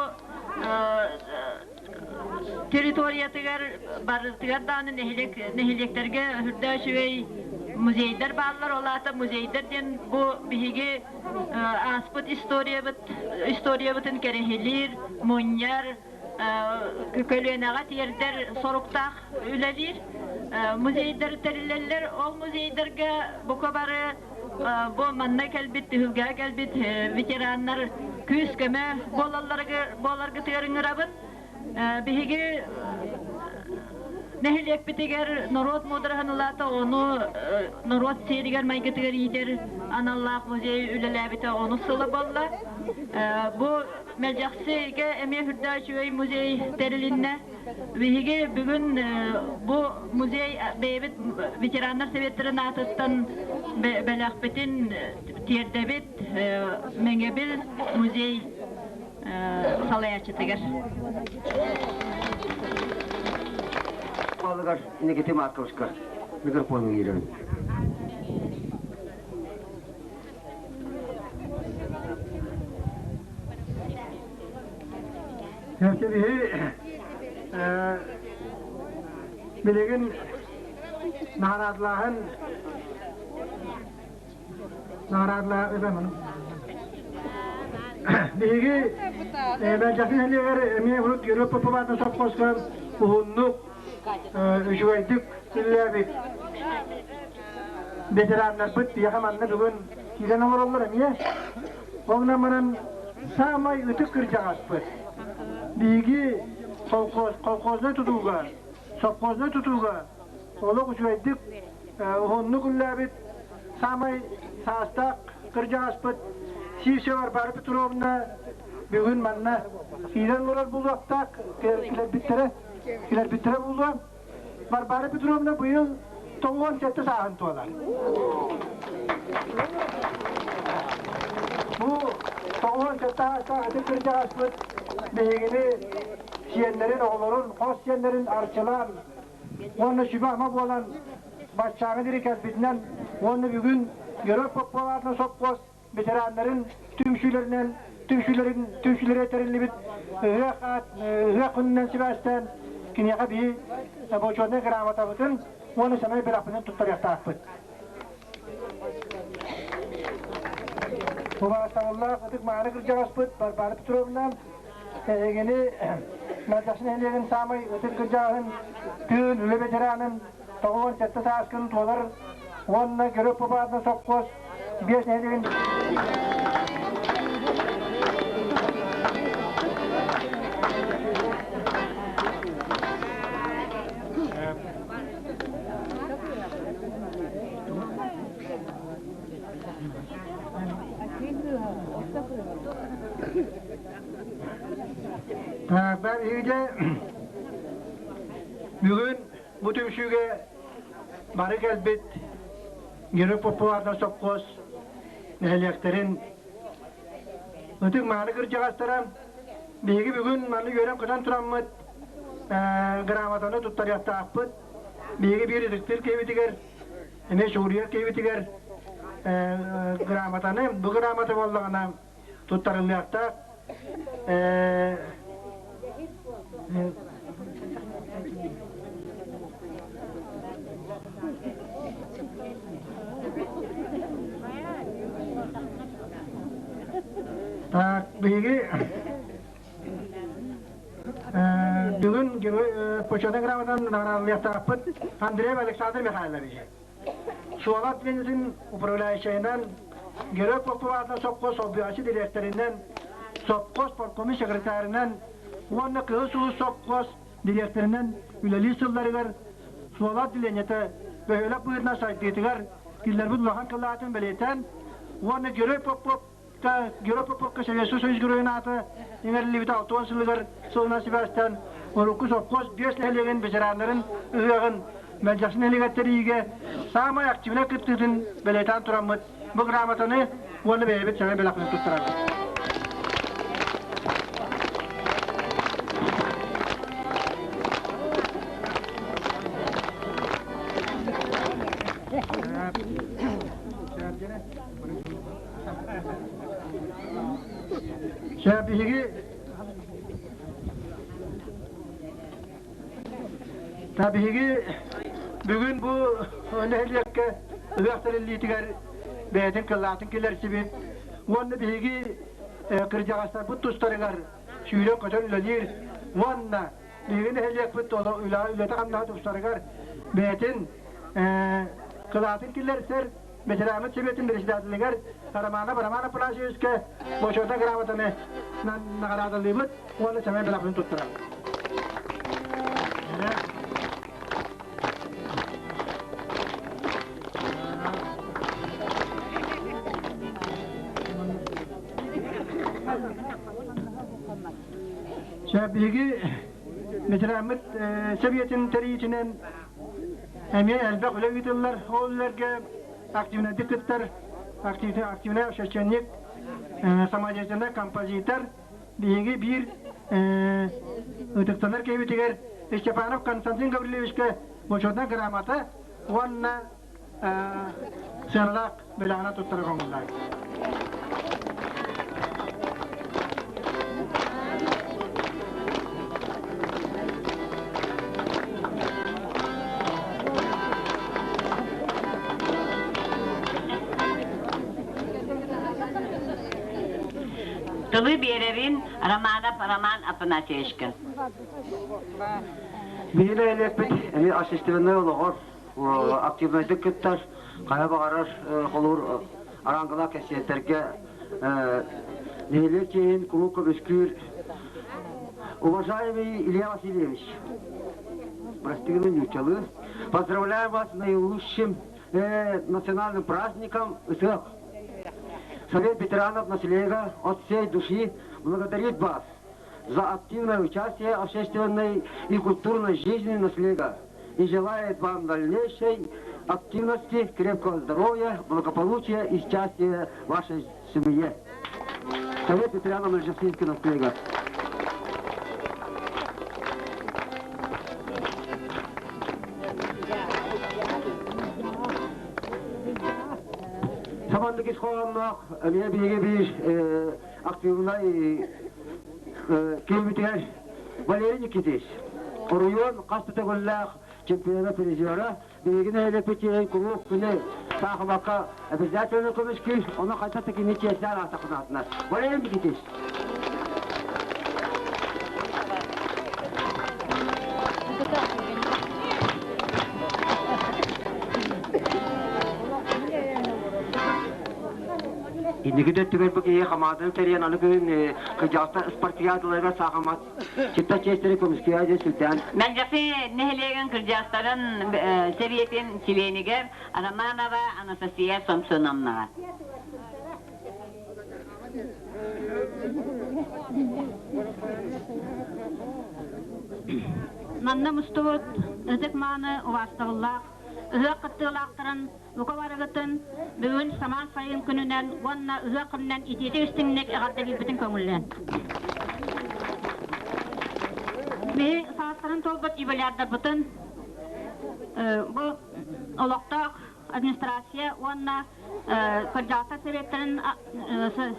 территориятыгар барытыгар даҕаны нэһилиэк нэһилиэктэргэ үрдэ үчүгэй музейдар бааллар. Ол аата музейдар диэн бу биһиги ааспыт историябыт историябытын кэрэһилиир, мунньар, көлүөнэҕэ тиэрдэр соруктаах үлэлиир. Музейдар тэриллэллэр. Ол музейдарга бука бары бу манна кэлбит, түһүлгэҕэ кэлбит ветераннар күүс-көмө буоларгытыгар ыҥырабын. Биһиги нэһилиэкпитигэр норуот муудараһын улаата ону норуот сиэригэр-майгытыгар иитэр аналлаах музей үлэлээбитэ онус сыла буолла. Бу Мэлдьэхсигэ эмиэ үрдээх үчүгэй музей тэрилиннэ. Биһиги бүгүн бу музей бэйэбит ветераннар советтарын аатыттан бэлэхпитин тиэрдэбит Мэҥэбил музей салайааччытыгар. Балыгар Никита Марковичка микрофону иирэбин. Биһи билигин наҕараадалааһын наҕараадалаа Биһиги Мэлдьэхси нэһилиэгэр эмиэ урут Герой Попова сопхуоска уһуннук үчүгэйдик үлэлээбит ветераннарбыт биһиэхэ манна бүгүн киирэн олороллор эмиэ. Ол гынан саамай ытык кырдьаҕаспыт. Биһиги колхоз, колхознай тутууга, совхознай тутууга олох үчүгэйдик уһуннук үлэлээбит саамай саастаах кырдьаҕаспыт Сивцева Варвара Петровна бүгүн манна киирэн олорор буолуохтаах, кэлэрбиттэрэ, кэлэрбиттэрэ буолуо. Варвара Петровна быйыл 97 сааһын туолар. Бу 97 саастаах ытык кырдьаҕаспыт биһигини сиэннэрин, оҕолорун, хос сиэннэрин арчылаан уонна сүбэ-ама буолан баччааҥы диэри кэлбитинэн уонна бүгүн Герой Попова аатынан сопхуос ветераннарын түмсүүлэринэн түмсүүлэрин түмсүүлэрэ тэриллибит ыһыах ыһыах күнүнэн сибээстээн киниэхэ биһи бочуотунай грамотабытын уонна сэмэй бэлэхпитин туттарыахтаахпыт. Убаастабыллаах ытык мааны кырдьаҕаспыт Варвара Петровна эһигини Мэлдьэхси нэһилиэгин саамай ытык кырдьаҕаһын тыын үлэ ветеранын 97 сааскын туолар уонна Герой Попадна сопхуос биэс нэһилиэгин Так, бүгүн Бу түмсүүгэ бары кэлбит Герой Попова сопхуос нэһилиэктэрин ытык мааны кырдьаҕастара биһиги бүгүн манна үөрэн-көтөн тураммыт грамотаны туттарыахтаахпыт. Биһиги биир ытыктыыр киһибитигэр, эмиэ суруйар киһибитигэр грамотаны, бу грамота буоллаҕына туттарыллыахтаах. Биһиги бүгүн Почетный грамотанан наҕараадалыахтаахпыт Андреев Александр Михайлович. Суола отделениетын управляющайынан Герой Попов аатынан сопхуос солбуйааччы дириэктэринэн, сопхуос парткомун секретарынан уонна Кыһыл Сулус сопхуос дириэктэринэн үлэлиир сылларыгар Суола отделениета бөһүөлэк быһыытынан сайдыытыгар киллэрбит улахан кылаатын бэлиэтээн уонна Герой Попов Герой Поповка Советский Союз Геройун аата иҥэриллибитэ 60 сылыгар сылынан сибээстээн урукку сопхуос биэс нэһилиэгин ветераннарын ыһыаҕын Мэлдьэхси нэһилиэгэр тэрийиигэ саамай активнай кыттыытын бэлиэтээн тураммыт бу грамотаны уонна бэйэбит сэмэй бэлэхпитин туттарабыт. Чэ, биһиги Та биһиги бүгүн бу нэһилиэккэ ыһыах тэриллиитигэр бэйэтин кылаатын киллэрсибит уонна биһиги кырдьаҕастарбыт тустарыгар сүүрэн-көтөн үлэлиир уонна биһиги нэһилиэкпит үлэтэ-хамнаһа тупсарыгар бэйэтин кылаатын киллэрсэр ветеранмыт Сэбиэтин председателигэр Романов Роман Афанасьевичка бочуотунай грамотаны наҕараадалыыбыт уонна сэмэй бэлэхпин туттарабыт. Чэ, биһиги ветераммыт Сэбиэтин тэрийиитинэн Эмиэ элбэх үлэ ыытыллар. Ол үлэлэргэ активнайдык кыттар активнай общественник, самодеятельнай композитор биһиги биир ытыктанар киһибитигэр Степанов Константин Гаврильевичка бочуотунай грамота уонна сыаналаах бэлэҕинэ туттара көҥүллээх. Тылы биэрэрин Романов Роман Афанасьевичка. Биһиги нэһилиэкпит эмиэ общественнай олоҕор активнайдык кыттар, хайа баҕарар холуур араҥгалаах кэссиэтэргэ нэһилиэк чиэһин куруук көмүскүүр Уважаемый Илья Васильевич, прости ньууччалыы, поздравляю вас с наилучшим национальным праздником Ысыах. Совет ветеранов населения от всей души благодарит вас за активное участие в общественной и культурной жизни наслега и желает вам дальнейшей активности, крепкого здоровья, благополучия и счастья вашей семье. Совет ветеранов Рождественского наслега. Самандык ис хоһоонноох эмиэ биһиги биир активнай киирбитигэр Валерий Никитич, оройуон хас да төгүллээх чемпиона призера, биһиги нэһилиэкпит куруук күнү саахымакка обязательно көмүскүүр, ону хайдах да кини чиэстээн аастаххытына. Валерий Никитич. Инники да өттүгэр бу киһи хамаанданы тэрийэн аны күһүн кырдьаҕастар спартакиадаларыгар саахымат читта чиэстэри көмүскүө диэн сүрдээн. Мэлдьэхси нэһилиэгин кырдьаҕастарын сэбиэтин чилиэнигэр Романова Анастасия Сомсоновнаҕа. Манна мустубут ытык мааны убаастабыллаах ыһыах кыттыылаахтарын Бука барыгытын бүгүн самаан сайын күнүнэн уонна ыһыах күнүнэн итиитик истиҥник эҕэрдэлиирбитин көҥүллээн. Биһи саастарын туолбут юбилярдарбытын бу олохтоох администрация уонна кырдьаҕастар советтарын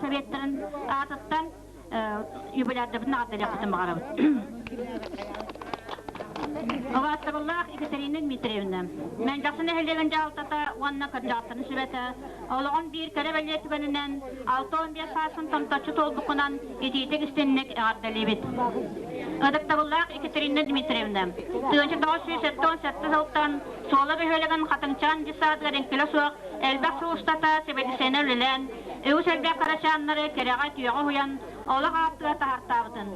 советтарын аатыттан юбилярдарбытын эҕэрдэлиэхпитин баҕарабыт. Убаастабыллаах Екатерина Дмитриевна, Мэлдьэхси нэһилиэгин дьаһалтата уонна кырдьаҕастарын сүбэтэ олоҕун биир кэрэ бэлиэ түгэнинэн 65 саасын томточчу туолбуккунан итиитик истинник эҕэрдэлиибит. Ытыктабыллаах Екатерина Дмитриевна, 1977 сылтан Суола бөһүөлэгин Хатыҥчаан десадыгар эҥкилэ суох элбэх сыл устата сэбиэдиссэйинэн үлэлээн, үгүс элбэх кырачааннары кэрэҕэ-үтүөҕэ уһуйан, олох аартыгар таһаартаабытын,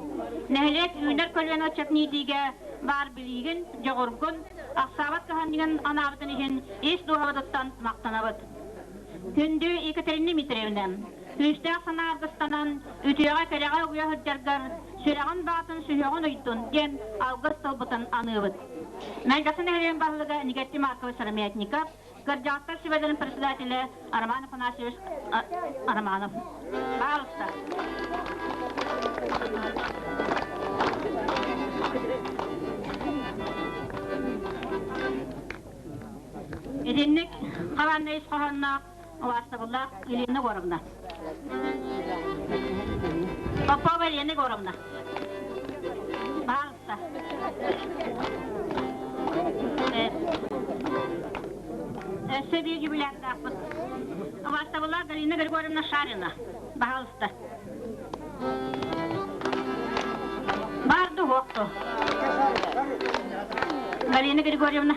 нэһилиэк үүнэр көлүөнэ ыччатын иитиигэ баар билиигин, дьоҕургун, ахсаабат кыһамньыгын анаабытын иһин ис дууһабытыттан махтанабыт. Күндү Екатерина Дмитриевна, күүстээх санаа аргыстанан, үтүөҕэ-кэрэҕэ угуйа сылдьаргар сүрэҕин баатын сүһүөҕүн уйдун диэн алгыс тылбытын аныыбыт. Мэлдьэхси нэһилиэгин баһылыга Никитин Маркович Сыромятников, Кырдьаҕастар сүбэлэрин председателэ Роман Афанасьевич Романов. Пожалуйста. Итинник хабаанна ис хоһоонноох убаастабыллаах Елена Егоровна. Попова Елена Егоровна. Пожалуйста. Өссө биир юбилярдаахпыт. Убаастабыллаах Галина Григорьевна Шарина. Пожалуйста. Бар дуһуохту. Галина Григорьевна,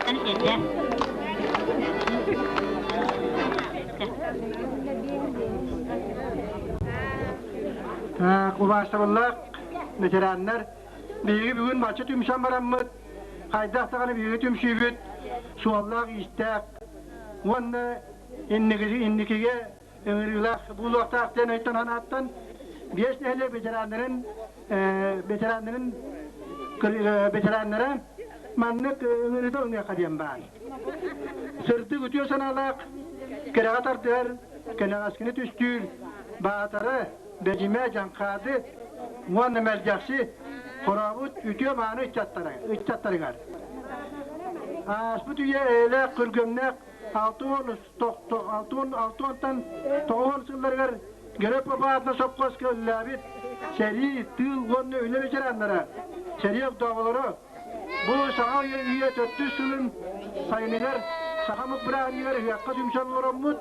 эн Убаастабыллаах ветераннар, биһиги бүгүн бачча түмсэн бараммыт, хайдах даҕаны биһиги түмсүүбүт суоллаах-иистээх уонна инникигэ ыҥырыылаах буолуохтаах диэн өйтөн санааттан биэс нэһилиэк ветераннарын ветераннарын ветераннара маннык ыҥырыыта ылыныахха диэн баар. Сырдык үтүө санаалаах кэрэҕэ тардыһар, кэнэҕэскини түстүүр Баатара, Бэдьимэ, Дьаҥхаады уонна Мэлдьэхси хорообут үтүө-мааны ыччаттарыгар. Ааспыт үйэ эйэлээх күргүөмнээх 60-тан 90 сылларыгар Герой Попаатна сопхуоска үлэлээбит сэрии, тыыл уонна үлэ ветераннара, сэрии огдооболоро бу саҥа үйэ төрдүс сылын сайыныгар саха омук бырааһынньыгар ыһыахха түмсэн олороммут,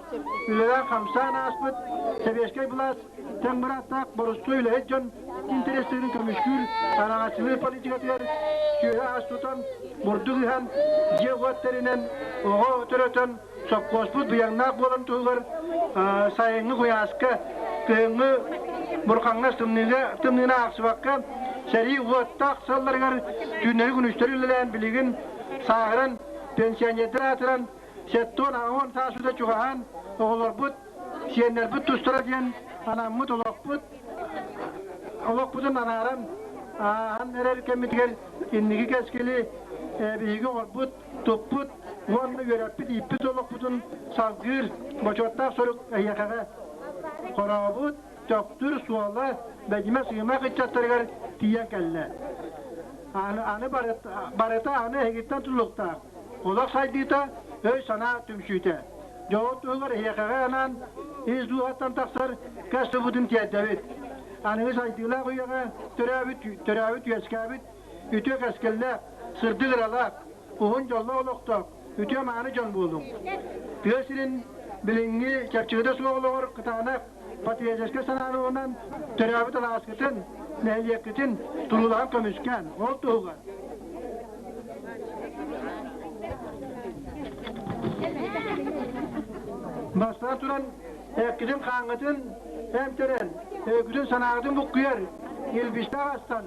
үлэлээн-хамсаан ааспыт сэбиэскэй былаас тэҥ бырааттаах боростуой үлэһит дьон интэриэстэрин көмүскүүр араҥаччылыыр политикатыгар сүөһү ас тутан, бурдук ыһан, дьиэ-уот тэринэн, оҕо төрөтөн, сопхуоспут быйаҥнаах буолан туһугар сайыҥҥы куйааска, кыһыҥҥы бурхаҥҥа тымныыга тымныыны аахсыбакка, сэрии уоттаах сылларыгар түүннэри-күнүстэри үлэлээн билигин сааһыран, пенсионердар аатыран, 70-80 саас чугаһаан оҕолорбут сиэннэрбит тустара диэн анаммыт олохпут олохпутун анааран ааһан эрэр кэммитигэр инники кэскили биһиги оҥорбут, туппут уонна үөрэппит, ииппит олохпутун салгыыр бочуоттаах сорук эһиэхэҕэ хорообут, Төхтүр суола Бэдьимэ сыымах ыччаттарыгар тиийэн кэллэ. Аны, аны барыта аны эһигиттэн тутулуктаах. Олох сайдыыта, өй-санаа түмсүүтэ. Дьоҕут туһугар эһиэхэҕэ анаан ис дууһаттан тахсар кэс тылбытын тиэрдэбит. Аныгы сайдыылаах үйэҕэ төрөөбүт, төрөөбүт үөскээбит үтүө кэскиллээх, сырдык ыралаах, уһун дьоллоох олохтоох, үтүө-мааны дьон буолуҥ. Тыа сирин билиҥҥи чэпчэкитэ суох олоҕор кытаанах патриотическай санааны ылынан төрөөбүт алааскытын, нэһилиэккитин туруулаһан көмүскээн, ол туһугар Бастаан туран эккитин-хааҥҥытын эмтэрэн, өйгүтүн-санааҕытын буккуйар, илбистээх астан,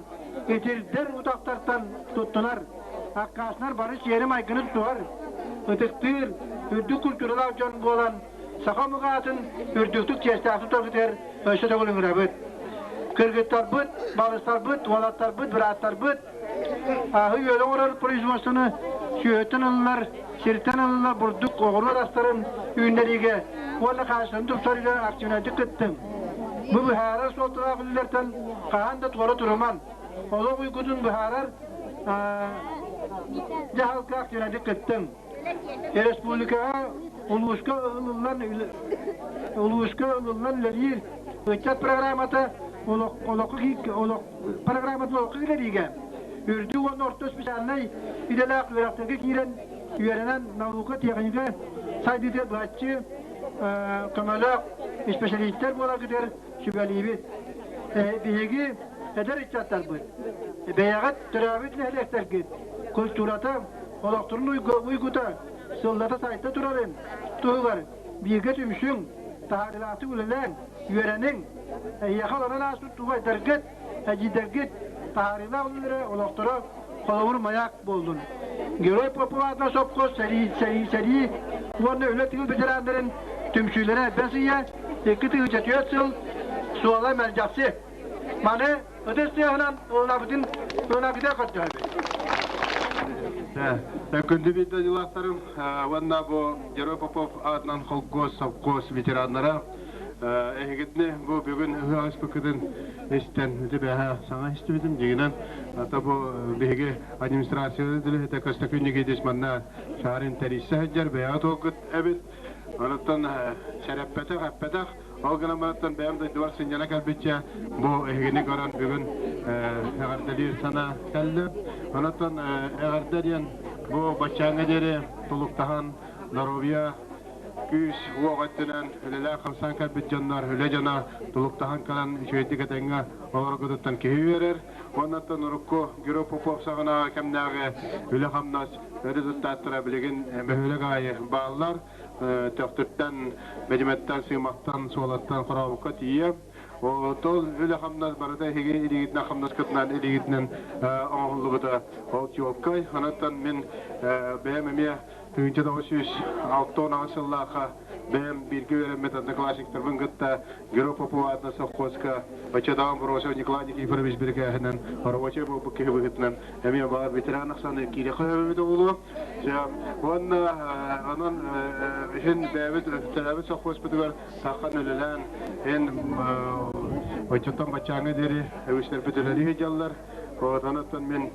итирдэр утахтартан туттунар, аккааснар бары сиэри-майгыны тутуһар, ытыктыыр, үрдүк культуралаах дьон буолан, саха омук аатын үрдүктүк чиэстээхтик тутаргытыгар өссө төгүл ыҥырабыт. Кыргыттарбыт, балыстарбыт, уолаттарбыт, бырааттарбыт аһы-үөлү оҥорор производствоны сүөһүттэн ылыллар, сиртэн ылыллар бурдук, оҕуруот астарын үүннэриигэ уонна хаачыстыбаны тупсарыыга активнайдык кыттыҥ. Бу быһаарар суолталаах үлэлэртэн хаһан да туора турумаҥ. Олох уйгутун быһаарар дьаһалга активнайдык кыттыҥ. Республикаҕа улууска ылыллан улууска ылыллан үлэлиир ыччат программата олоххо программатын олоххо киллэриигэ. Үрдүк уонна орто специальнай идэлээх үөрэхтэргэ киирэн үөрэнэн наука, техника сайдыытыгар быһаччы көмөлөөх испэсэлиистэр буоларгытыгар сүбэлиибит. Биһиги эдэр ыччаттарбыт бэйэҕит төрөөбүт нэһилиэктэргит культурата, олохторун уйгута сыллата сайда турарын туһугар бииргэ түмсүҥ, таһаарыылаахтык үлэлээҥ, үөрэниҥ, эһиэхэ олорон ааспыт убайдаргыт, эдьиийдэргит таһаарыылаах үлэлэрэ олохторо холобур маяк буоллун. Герой Попов аатынан сопхуос сэрии, сэрии, сэрии уонна үлэ тыыл ветераннарын түмсүүлэрэ бэс ыйа 2004 сыл суола мэлдьэхси. Маны ытыс тыаһынан ылынабытын ылынаргытыгар көрдөһөбүт. Күндү биир дойдулаахтарым уонна бу Герой Попов аатынан холкуос, совхоз ветераннара эһигитини бу бүгүн ыһыах ыспыккытын истэн ити бэһэ саҥа истибитим дьиҥинэн ата бу биһиги администрация үлэһитэ Көстөкүүн Никитич манна шарын тэрийсэ сылдьар бэйэҕэ туолгут эбит онуттан сэрэппэтэх эппэтэх ол гынан баран бэйэм дойдубар сынньана кэлбиччэ бу эһигини көрөн бүгүн эҕэрдэлиир санаа кэллэ онуттан эҕэрдэ диэн бу баччааҥҥа диэри тулуктаһан доруобуйа күүс уох өттүнэн үлэлээн-хамсаан кэлбит дьоннор, үлэ дьоно тулуктаһан кэлэн үчүгэйдик этэҥҥэ олороргутуттан киһи үөрэр. Уоннаттан урукку Герой Попов саҕанааҕы кэмнээҕи үлэ-хамнас өрө туттааттара билигин бөһүөлэк аайы бааллар. Төхтүртэн, Бэдьимэттэн, Сыымахтан, Суолаттан, Хорообукка тиийэ. Тол үлэ-хамнас барыта эһиги илиигитинэн хамнаскытынан илиигитинэн оҥоһуллубута ол чуолкай. Онон мин бэйэм эмиэ 1968 сыллаахха бэйэм бииргэ үөрэммит одноклассниктарбын кытта Герой Попова аатынан совхозка оччотооҕу Бросов Николай Никифорович бирикээһинэн рабочай буолбут киһи быһыытынан эмиэ баар ветеран ахсааны киириэххэ сөбүбүт буолуо. Уонна онон иһин бэйэбит төрөөбүт совхозпутугар саххан үлэлээн эн оччоттон баччааҥҥа диэри үгүстэрбит үлэлии сылдьаллар. Онон мин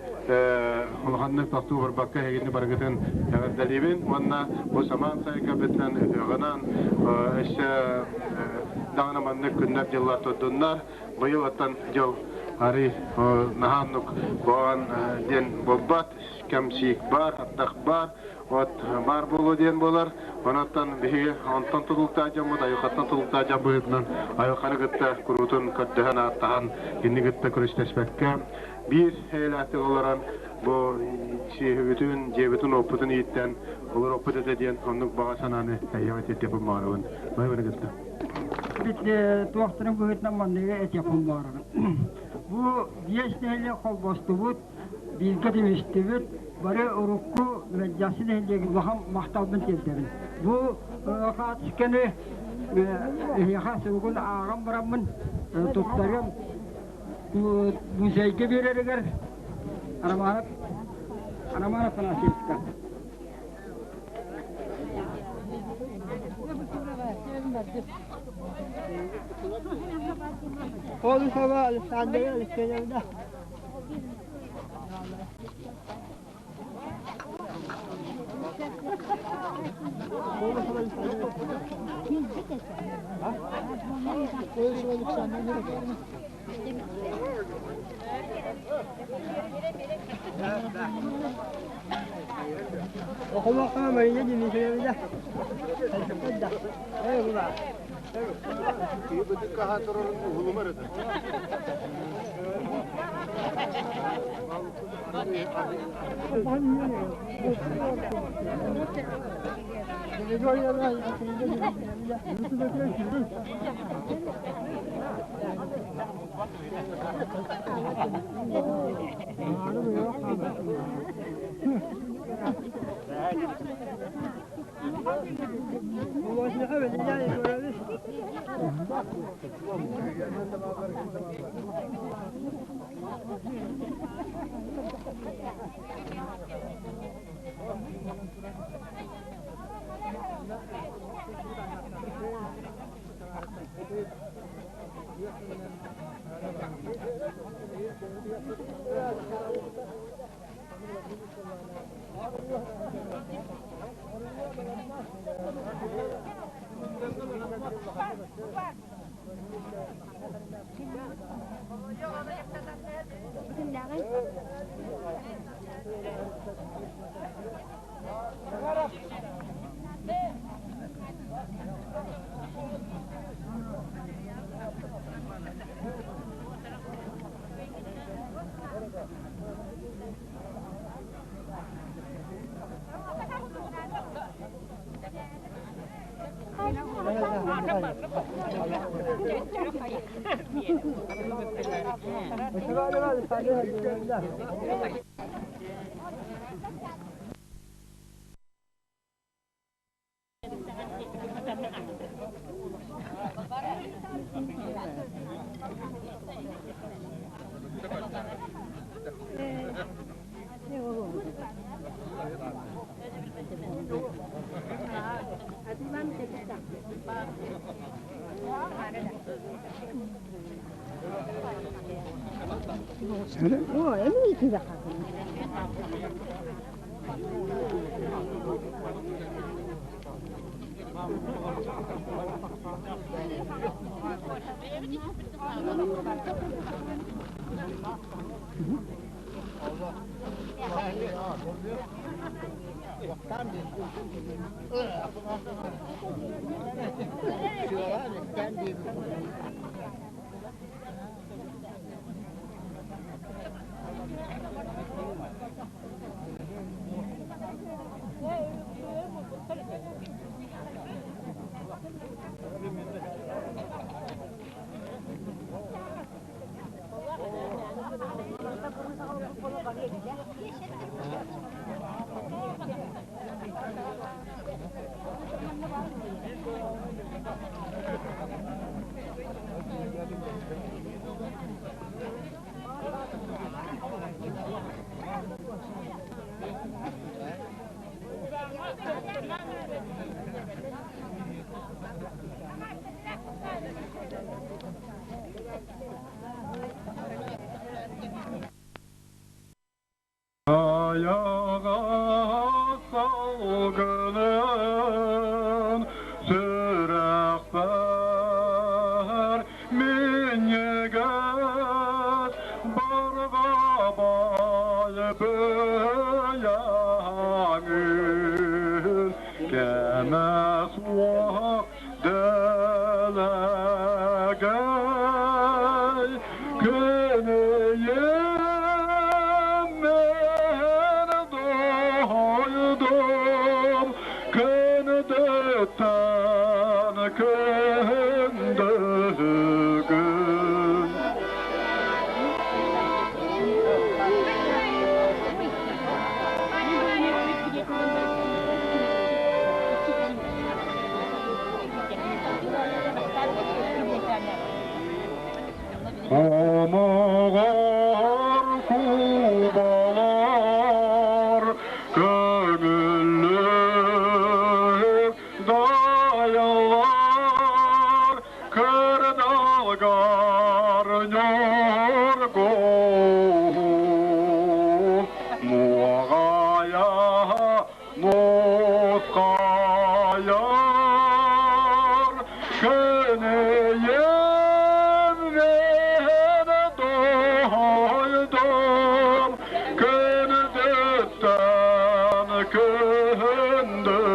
улаханнык тохтуу барбакка эһигини барыгытын эҕэрдэлиибин уонна бу самаан сайга бүтүнэн ыһыаҕынан өссө даҕаны маннык күннэр-дьыллар турдуннар. Быйыл оттон дьыл арый наһааннык буолан диэн буолбат, кэм сиик баар, ардах баар, от баар буолуо диэн буолар. Онон биһиги онтон тутулуктаах дьоммут айылҕаттан тутулуктаах дьон быһыытынан айылҕаны кытта куруутун көрдөһөн ааттаһан кинини кытта көрүстэспэккэ биир эйэлээхтик олорон бу сүөһүбүтүн, дьиэбитин-уоппутун ииттэн олоруохпут этэ диэн оннук баҕа санааны эйиэхэ тиэрдиэхпин баҕарабын. Бары кытта. Бит туохтарын быһыытынан манныгы этиэхпин баҕарабын. Бу биэс нэһилиэк холбостубут, бииргэ түмүстүбүт, бары урукку Мэлдьэхси нэһилиэгин улахан махталбын тиэрдэбин. Бу хаартысканы эһиэхэ суругун ааҕан бараммын туттарыам. Музейга биэрэригэр Романов Роман Афанасьевичка. Колесова Александра Алексеевна. Около Мария Дмитриевна. Ayağa салгынын сүрэхпэр минньигэс барҕа баай быйаҥын кэмэ суох дэлэгэй күнүйүм мен doydum күндүттэн күндүгүн. Хомоҕор кубалар көҥүллүк дайаллар, кырдалгар ньургуһун муоҕайа нусхайар күнүйүм мен дойдум күндүттэн күндүгүн.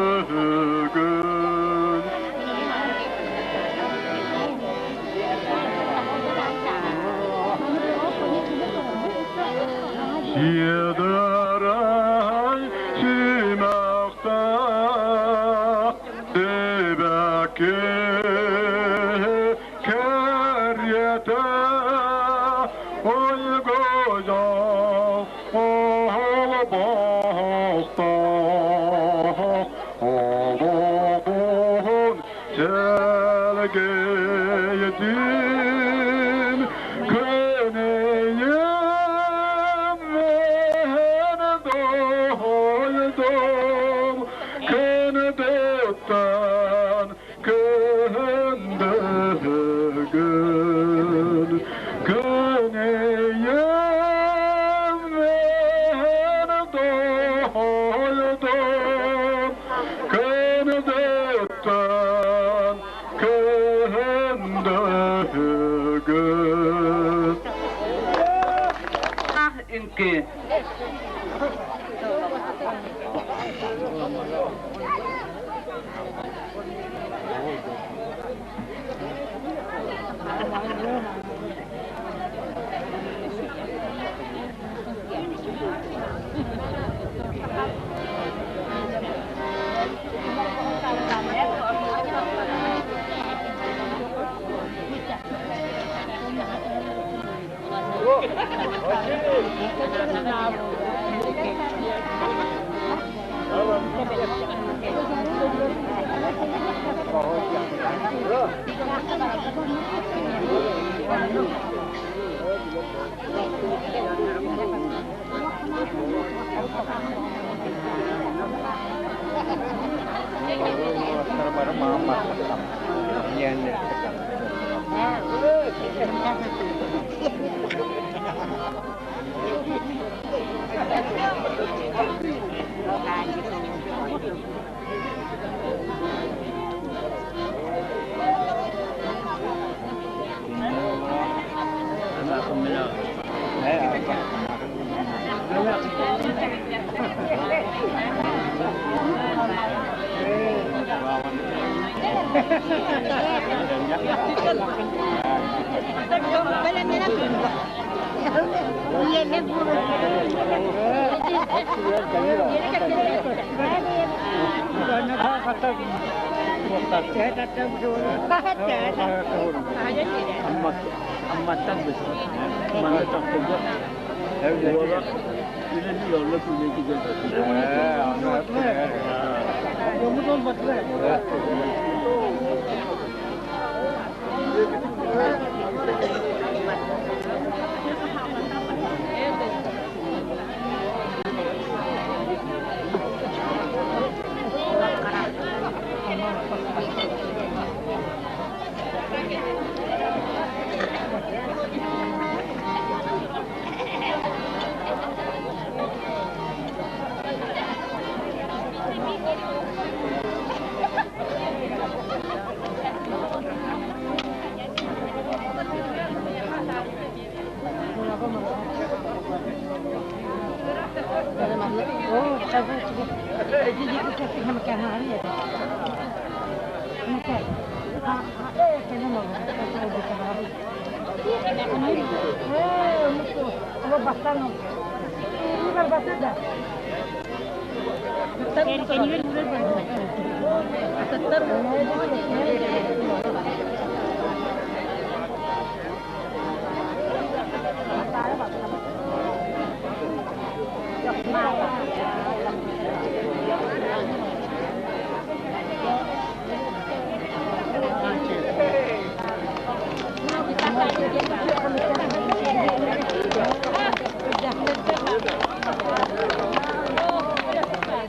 Сиэдэрэй симэхтээх сибэкки кэриэтэ уйгуйах олбохтоох олоҕун сэлгэйдин күнэйим мен дойдум күндүттэн күндүгүн күнэйим мен дойдум күндүттэн күндүгүн. Үҥкүү.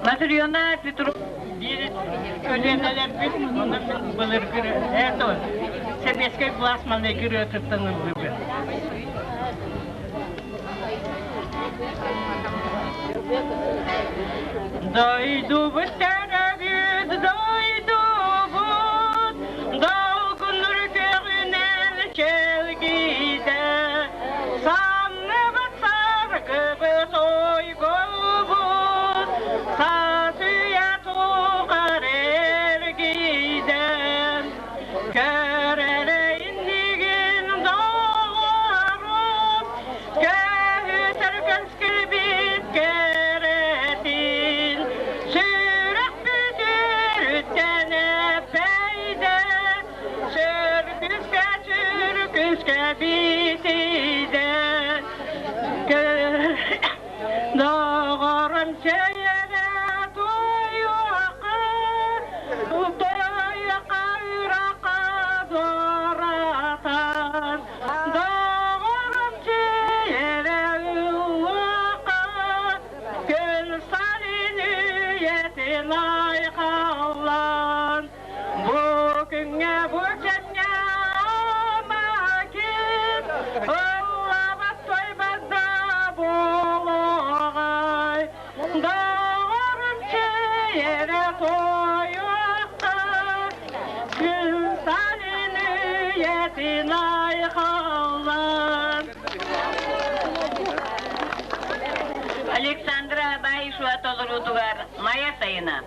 Матрена Петров биир көлүөнэлэрбит онон былыргы это сэбиэскэй власть маҥнайгы ырыатыттан ыллыбыт. Дойдубут төрөбүт, дойдубут, долгуннур көҕүнэн чэлгийдэ, санныбыт саргыбыт ойгобут, сасыйа тухар эргийдэ, көрөрө иннигин доҕорум, көһүтэр көскүбүт кэрэтин, сүрэхпит өрүттэн эппэйдэ, сүргүскэ сүргүскэ битийдэ, доҕорум чэйэрэ туйуохха, туйуохха ыраахха дуоратан, доҕорум чэйэрэ ыллахха, күн салин үйэтин айхаллан, бу күҥҥэ бу кэмҥэ амакин, ыллабат тойбат да буолуоҕай, доҕорум чэйэрэ туойуохха, күн салин үйэтин айхаллан. Александра Баишева толоруутугар Майа сайына.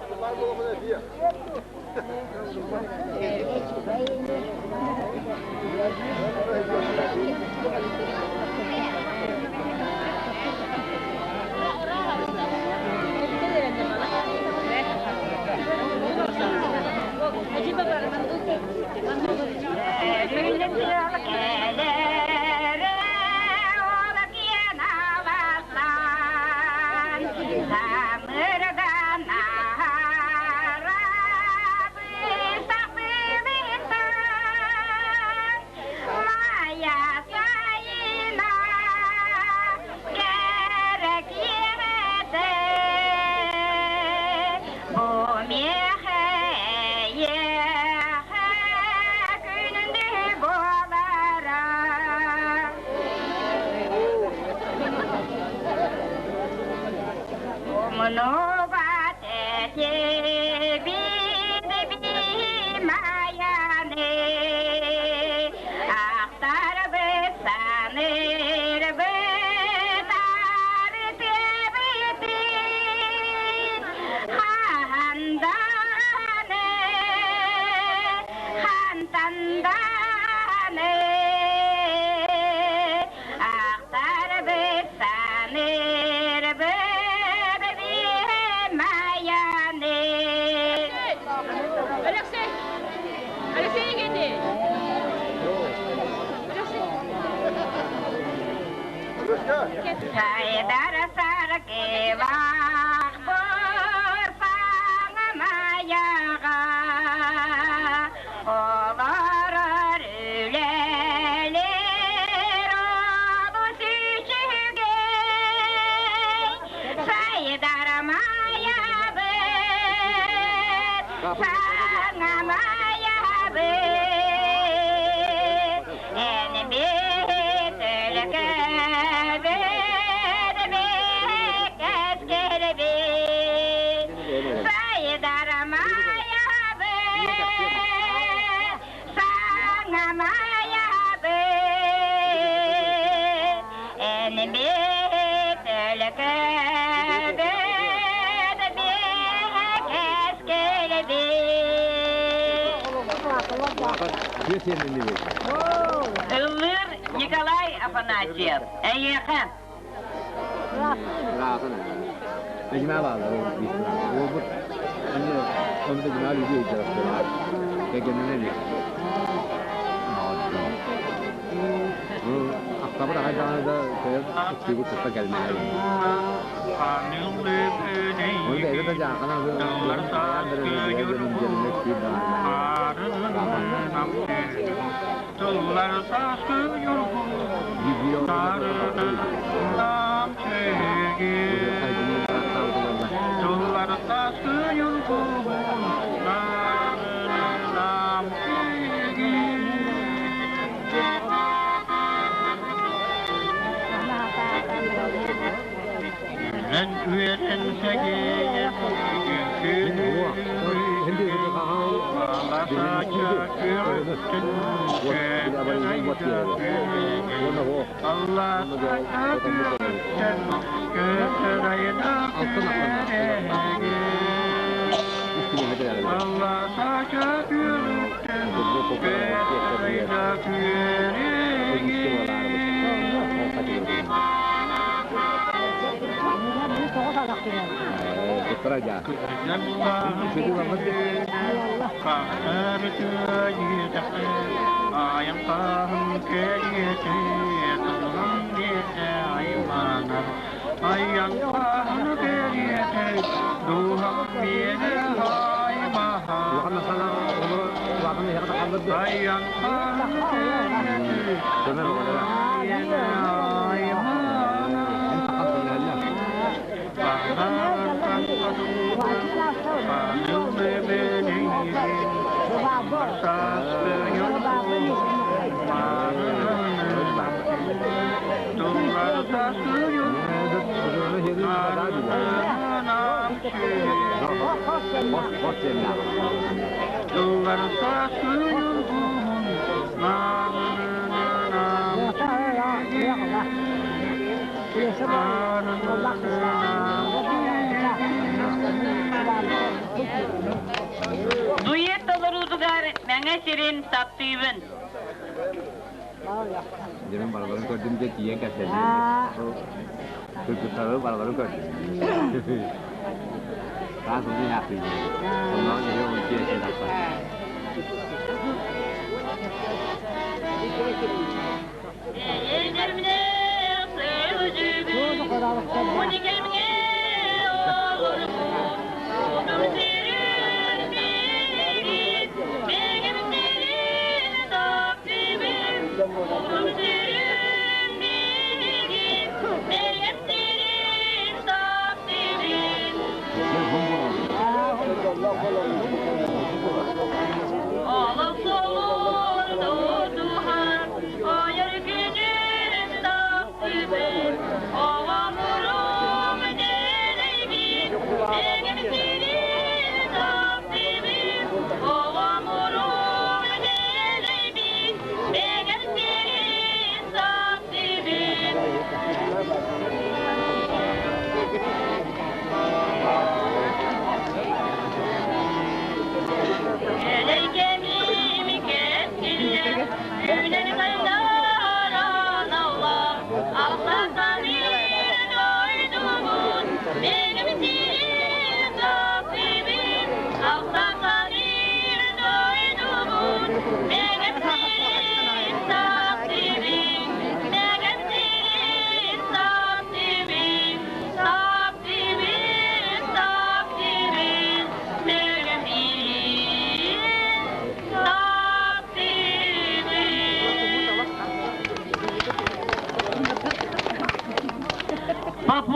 Танданы Ахтарбыт саныырбыт Майаны Алексей! Алексей Евгеньевич! Сайдар саргылаах Майаҕа олорор үлэлэр олус үчүгэй Сайдар Майабыт саҥа Майабыт эн Ыллыыр Николай Афанасьев. Эйиэхэ. Дует толоруутугар Мэҥэ сирин таптыыбын. Дьонум барыларын көрдүм дьэ тиийэн кэпсэтиим. Кыргыттары барыларын көрдүм. Саас уну яхтыйдым. Онноо нөһө уйдиэ тахсан.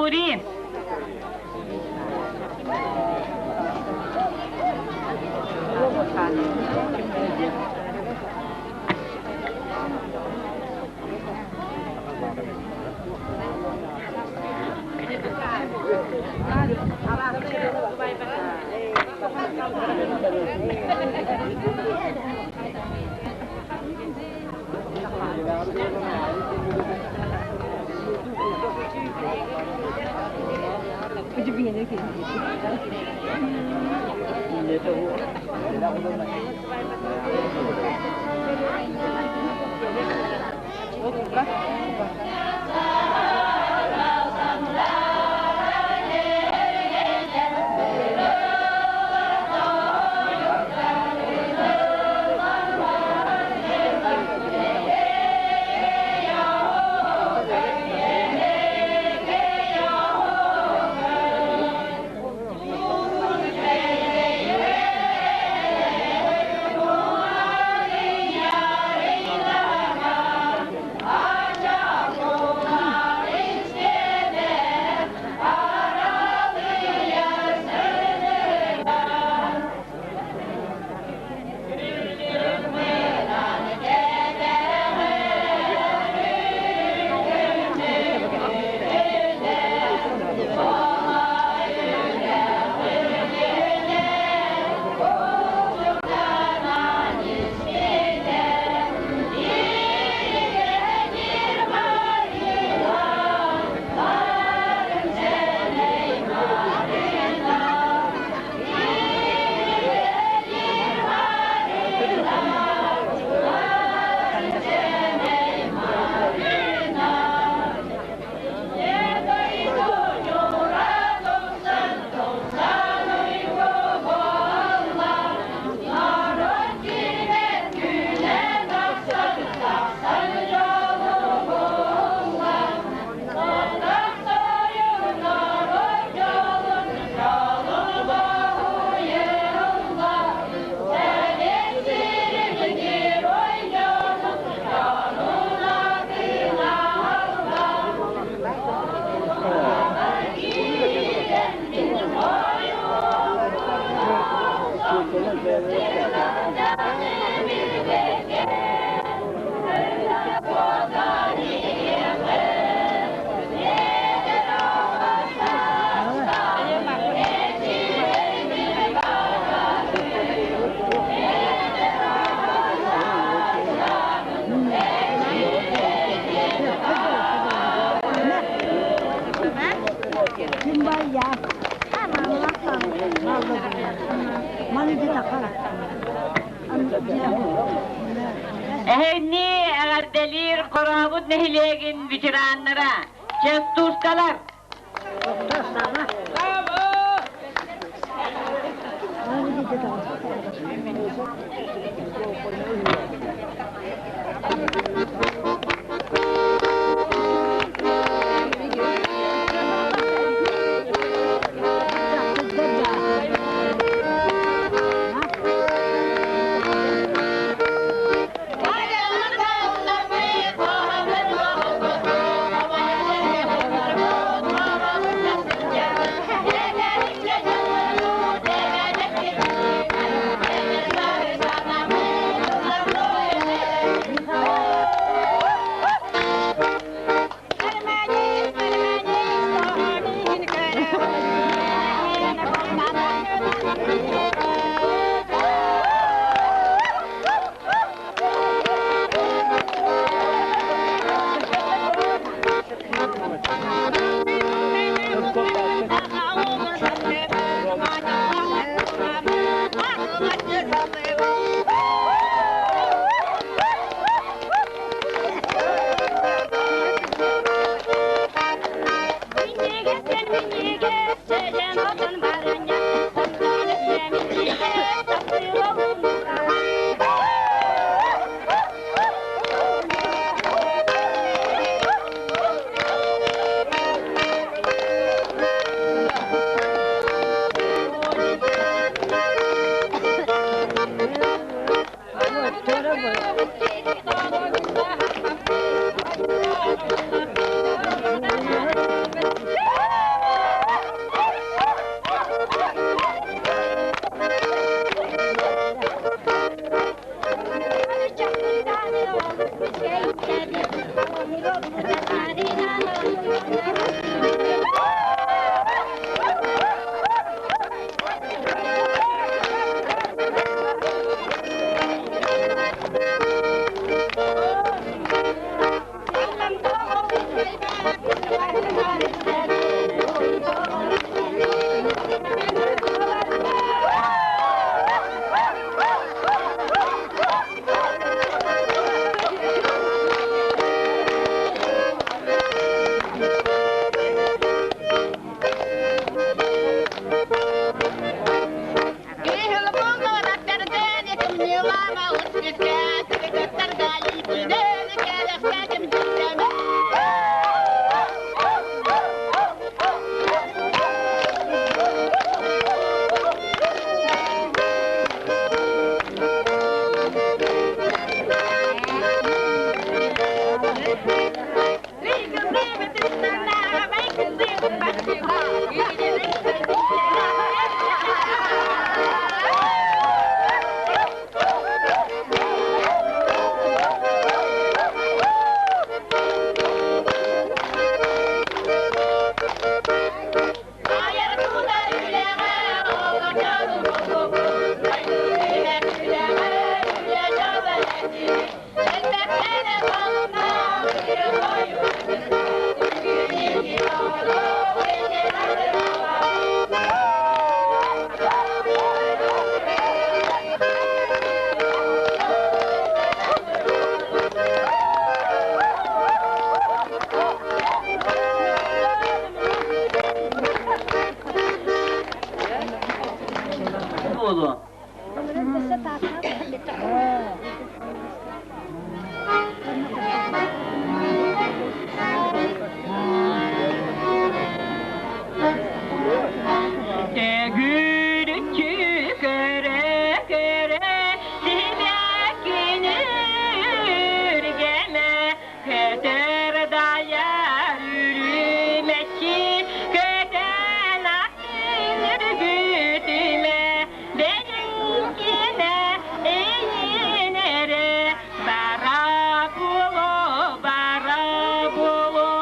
Меркурий. Эһэни эҕэрдэлиир Хорообут нэһилиэгин ветераннара, частушкалар! Буолуо. Төгүрүччү көрө-көрө сибэккини үргэмэ, көтөр дайар үрүмэччи, көтөн атын үргүтүмэ, бэйэҥкинэ эйиэн эрэ бара буолуо, бара буолуо.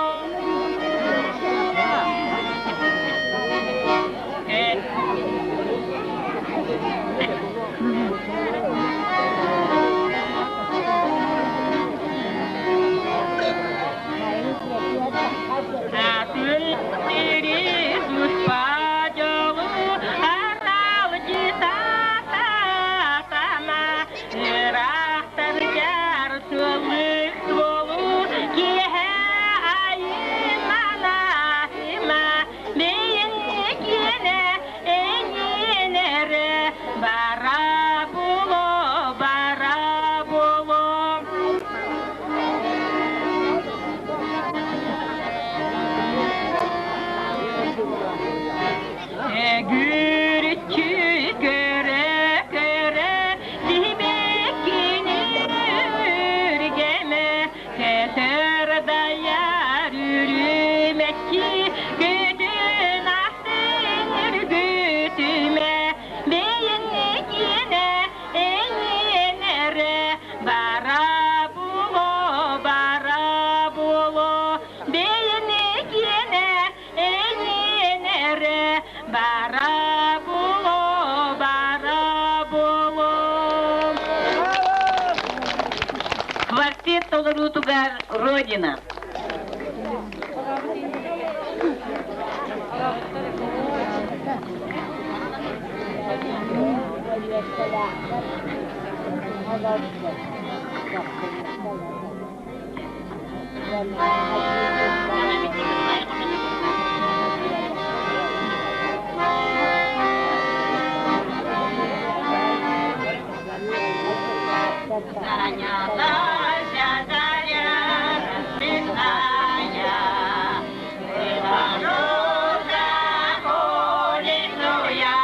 Атын сири туспа дьолу аралдьыта-сатама, ыраахтаргар суоллук суолу киэһэ айыманаһыма, бэйэҥ киэнэ эйиэн эрэ бара буолуо, бара буолуо. Эгүрүччү көрө-көрө сибэккини үргэмэ, көтөр дайар үрүмэччи, көтөн астын үргүтүмэ, бэйэҥ киэнэ эйиэн эрэ бара буолуо, бара буолуо, бэйэҥ киэнэ эйиэн эрэ бара буолуо, бара буолуо. Квартет толоруутугар Родина. Занялася заря рассветная, Выхожу за улицу я.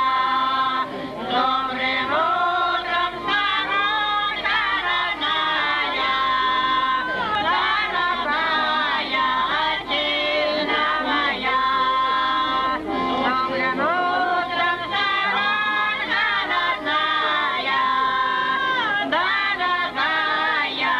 Добрым утром, сорочка родная, Дорогая отчизна моя. Добрым утром, сорочка родная, Дорогая.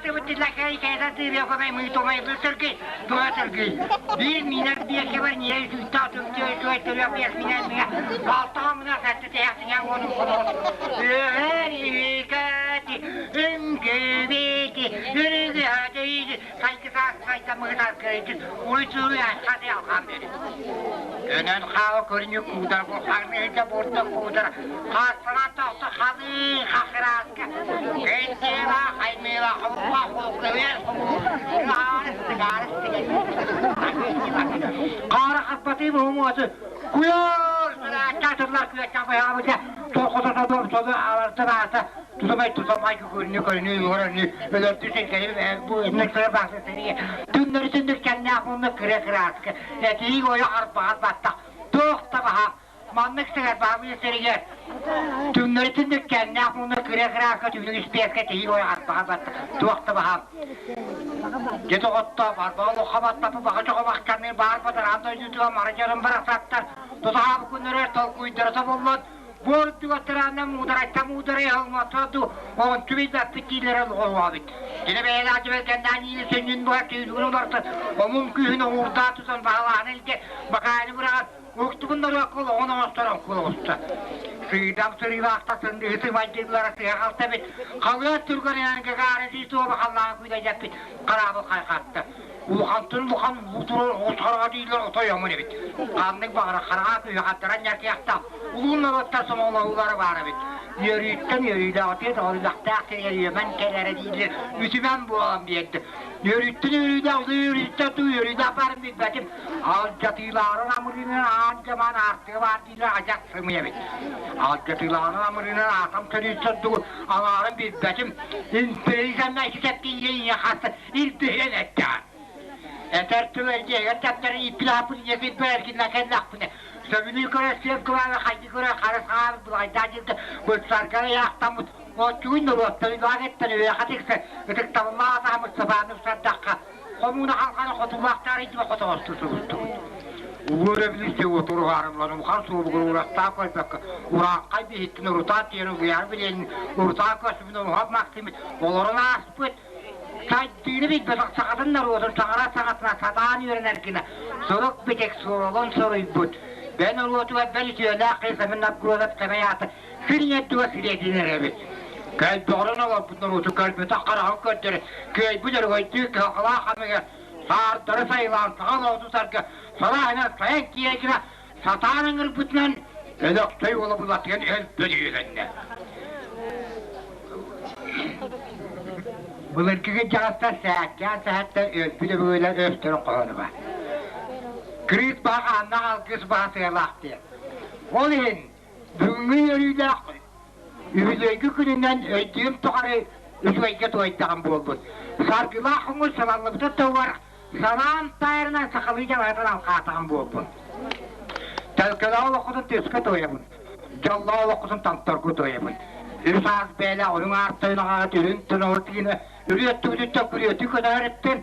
Тыбыттылакай кэйда тыырыакамай мыытомай быстыргый туатыргый. Биир минер биэкебер ньиэй сүүттаа түмтүө үчүгэй төрүөх биэс минер миҥэ балтаҕа мына сэтте тэһэхтиҥэ уонун холоос. Үөһэр иикэти үҥкүүбити үрүгүһэтэйди сайгысаас сайдамыгытар кыйдын уйсуруй айхаты алхан бери. Өнөн хаалы көрүнү куудар бу харныыда бурда куудар хаастана тохто халы хахырааска кэнтиэла хаймыыла хобуппа холкуйар Хаара хаппатыы буһумуоту куйор сыраачча тыллар күөччэ быһаабыта тоқото тотор соду аларты баата тутамай тутамай көрүнү көрүнү уораны өлөрдү сиргэри бу эмне кыра баасы сириге түннөрү түндүк кэннээх мунна кыра кырааска этииг ойо арбаҕар баттах туох да баһа маннык сыгар баабы сиригэр түннөрү түндүк кэннээх мунна кыра кырааска түннүк испиэскэ тиһииг ойо арбаҕар баттах туох да баһа дьэ тоҕотто барба олоххо баттапы баха чоҕо баар батараан дойдутуга мара дьонум барахсаттар тутаабы күннэрэр толкуйдара тобуллан Буордугаттараанна муударайта муударай алмата ду онту билбэппит дииллэрэ оҕоруобит. Кини бэйэлээх дьибэлгэннээн иини сөнньүн буһар түүнүгүн олорто омун күүһүн оҥуурдаа тутан баһылаан илдьэ бакаайны быраҕан уктугун норуокка олоҕун оҥостор оҥкул оҕуста. Сыыдам сырыылаахта сындыһыты майдыыллара сыһа халтабит халыат түргэнинэн Гагарин туоба халлаан күүдэйдэппит хараабыл хайхатта. Улахантын улахан утурар оҕус дииллэр отой омун эбит. Ханнык баҕара хараҕа күүһэ ньаркыйахтаах улуу норуоттар сомоҕолоһуулара баар эбит. Үөрүүттэн үөрүүлээх тоҕоллахтаах сиригэр үөмэн кэлэрэ дииллэр үтүмэн буолан биэрдэ. Үөрүүттэн үөрүүлээх үөрүүттэн туу үөрүүлээх баарын билбэтим. Алдьатыылаарын амырыынан аан дьамаан аартыга баар дииллэр адьас сымыйа эбит. Алдьатыылаарын амырыынан аатам көрүүттэн тугу аҥаарын билбэтим. Интеллигенна ити тэптиигэ ийэ хаста Илбиһин эттэҕэ. Этэр тыл эрдиэгэр таптары ииппилааппын ийэтин бэркинна кэллэхпинэ, сөбүлүү көрөр сиэп кылаана хайдыы көрөр харыс хаалып былайдаа дьылда быттаргара яахтаммыт оччугуй норуоттар үбаан эттэн үөҕэ тиксэ ытыктабыллаах атаамыт сабааны сардахха хомууна халхана хотуулаахтаар идиба хотоҕосту субустубут. Улуу революция уотуруһаарыллан улахан суолугар ураттаах көрбөккө урааххай биһиттин урутаан тиэн угуйаар билиэнин урутаан көсүбүн оҥоһоп Максимит олорон ааспыт Сайдыыны билбэтэх сахатын норуотун саҥара саҥатына сатаан үөрэнэр гына сурук-бичик суолун суруйбут. Бэл норуотугар бэл үтүөлээх Кыысамын Новгород сэмэй аата сир ийэ сириэтин эрэбит. Көлбөҕөрөн олорбут норуоту көрбөтөх хараҕын көрдөрө, кыайбыт өрөгөйдүү кыһалҕалаах амыга саардары сайылаан саха норуоту сарга салааһынан сайан киирэ гына сатаан ыҥырбытынан Өлөксөй уола булатыган өлбөт үөрэннэ. Былыргы кырдьаҕастар сээккээн сэһэттэн өлбүт өбүгэлэр өстөрүн хоһооно баар. Кырыыс баһа хааннаах алгыс баһа сыалаах диэн. Ол иһин бүгүҥҥү үөрүүлээх үбүлүөйгү күнүнэн өйдүүм тухары үчүгэйгэ туойдаҕым буолбут. Саргылаах хоҥур салаллыбыта туһугар Санаам таарынан сахалыы дьалаһытан алҕаатаҕым буолбут. Төлкөлөөх олоххутун түскэ туойабын, дьоллоох олоххутун томторго туойабын. Үс аас бэйэлээх үрүҥ аар тойон аҕаҕыт үрүҥ тунугу тыына үрүө өттүгүтүттэн күрүөтүү көтөҕөрүттэн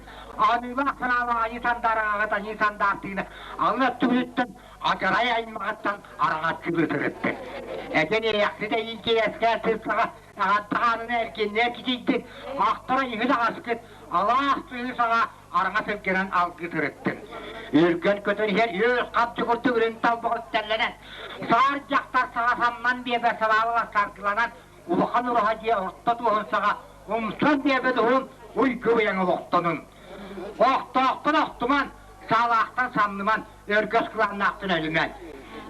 аныылаах санаалаах аньыы сандаар аҕаҕыт аньыы сандаар тыына алын өттүгүтүттэн адьарай аймаҕыттан араҥаччылыы сырыттын. Этэн иэйэхсит эйиин киэскээ сырсаҕа аҕаттаҕаанына эркиннээ кичийдин, ахтара иһит аҕаскыт Алаас тыһы саҕа араҥа сылгынан алгыы сырыттын. Үргэн көтөр иһэр үөс хапчы курдук үрүҥ талбах үктэллэнэн, саар дьахтар саҕа самнан биэбэ салаалала саргыланан, улахан ураһа дьиэ орто туоһун саҕа умсан биэбэ туһун уйгу быйаҥ олохтонун. Охтоохтон охтуман, саалаахтан самныман, өргөс кылааннаахтан өлүмэн.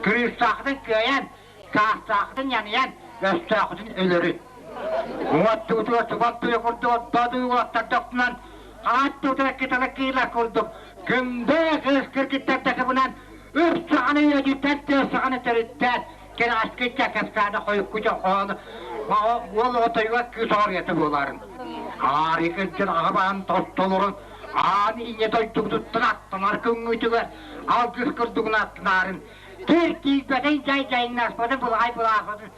Кырыыстаахтан кыайан, саастаахтан ньаныйан, өстөөхүтүн өлөрүн. Уоттуутугар субан туйа курдук оттоодуй уоттардохтунан, хаат туутугар кытала кыыла курдук, күндэ кыыс кыргыттардакыбынан үс саҕаны үөдүттэн тыа саҕаны төрүттээн, кэнэҕэскиччэ кэпсээнэ хойукку дьоххоону уол оҕотойугар кыыс оҕоруйата буоларын. Аарый кырдьан аҕа баһын тостолорун аан ийэ дойдубутуттан аттанар күҥҥүтүгэр алгыс курдугун аттынаарын Тир тиийбэтин дьай дьайыҥнаспатын былаҕай былаахатын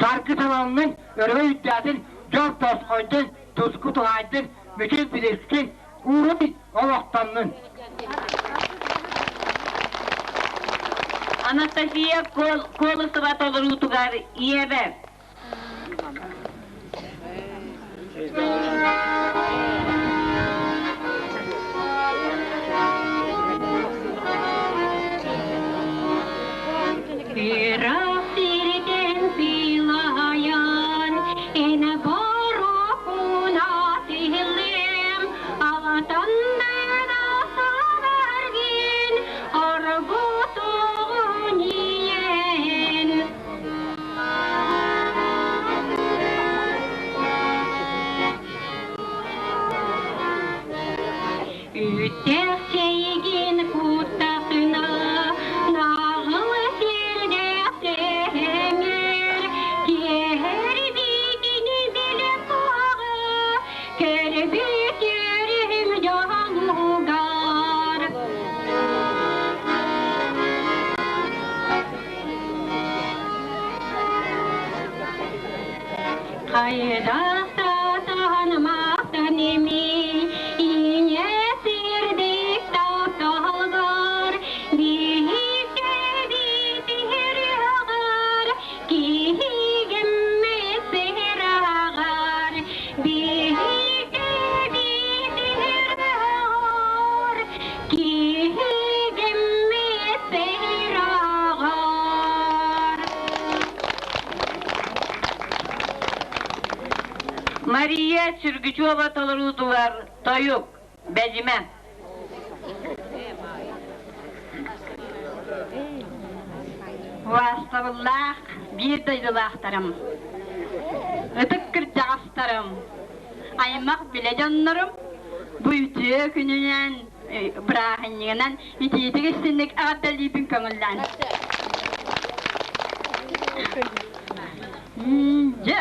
саргы салаллын өрөгөй үрдээтин дьол тосхойдун туску туһаайдын мүчүл билискин ууруй олохтоннун Анастасия Колосова толоруутугар ийэбэ. Ыраах сиртэн сыылайан, эн борокуна тиһилим, Алатаннан асанаргин, оргутугун иэн. Үтэх чэйигин куттахына, наҕыл сирдээх сэһэҥэр, киэһэрбитин билэ суоҕа, кэрбит үөрүм дьоһунугар. Хайдах сатаан махтан ими, ийэ сирдик тапталгар, биһиктэбит иһириҕэр, киһигиммит сыһыраҕар, биһиктэбит иһириҕэр, киһигиммит сыһыраҕар. Мария Сүргүчүөба толоруутугар тойук, бэдьимэ. Убаастабыллаах биир дойдулаахтарым, ытык кырдьаҕастарым, аймах билэ дьоннорум, бу үтүө күнүнэн, бырааһынньыгынан итиитик истинник эҕэрдэлиибин көҥүллээн. Дьэ,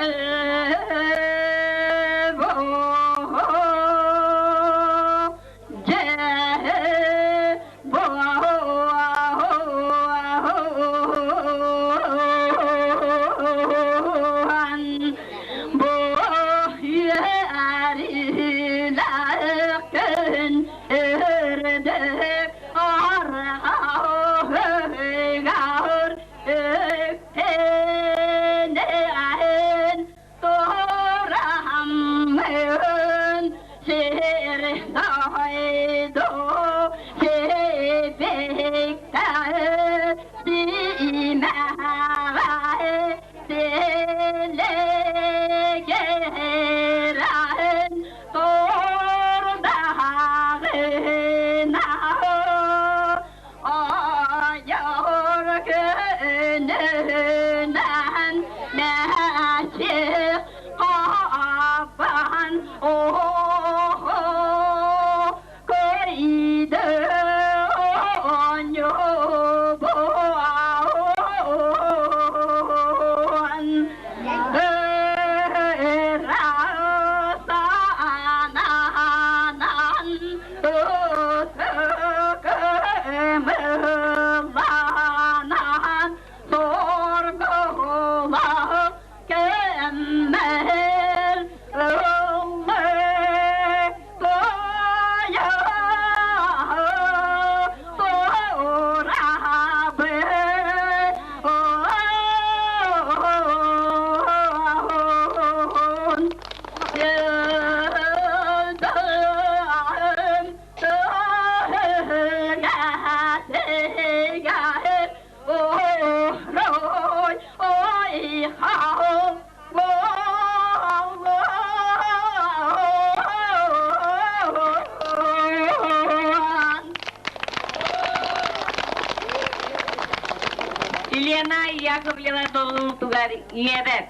Елена Яковлева толуутугар ийэбэр.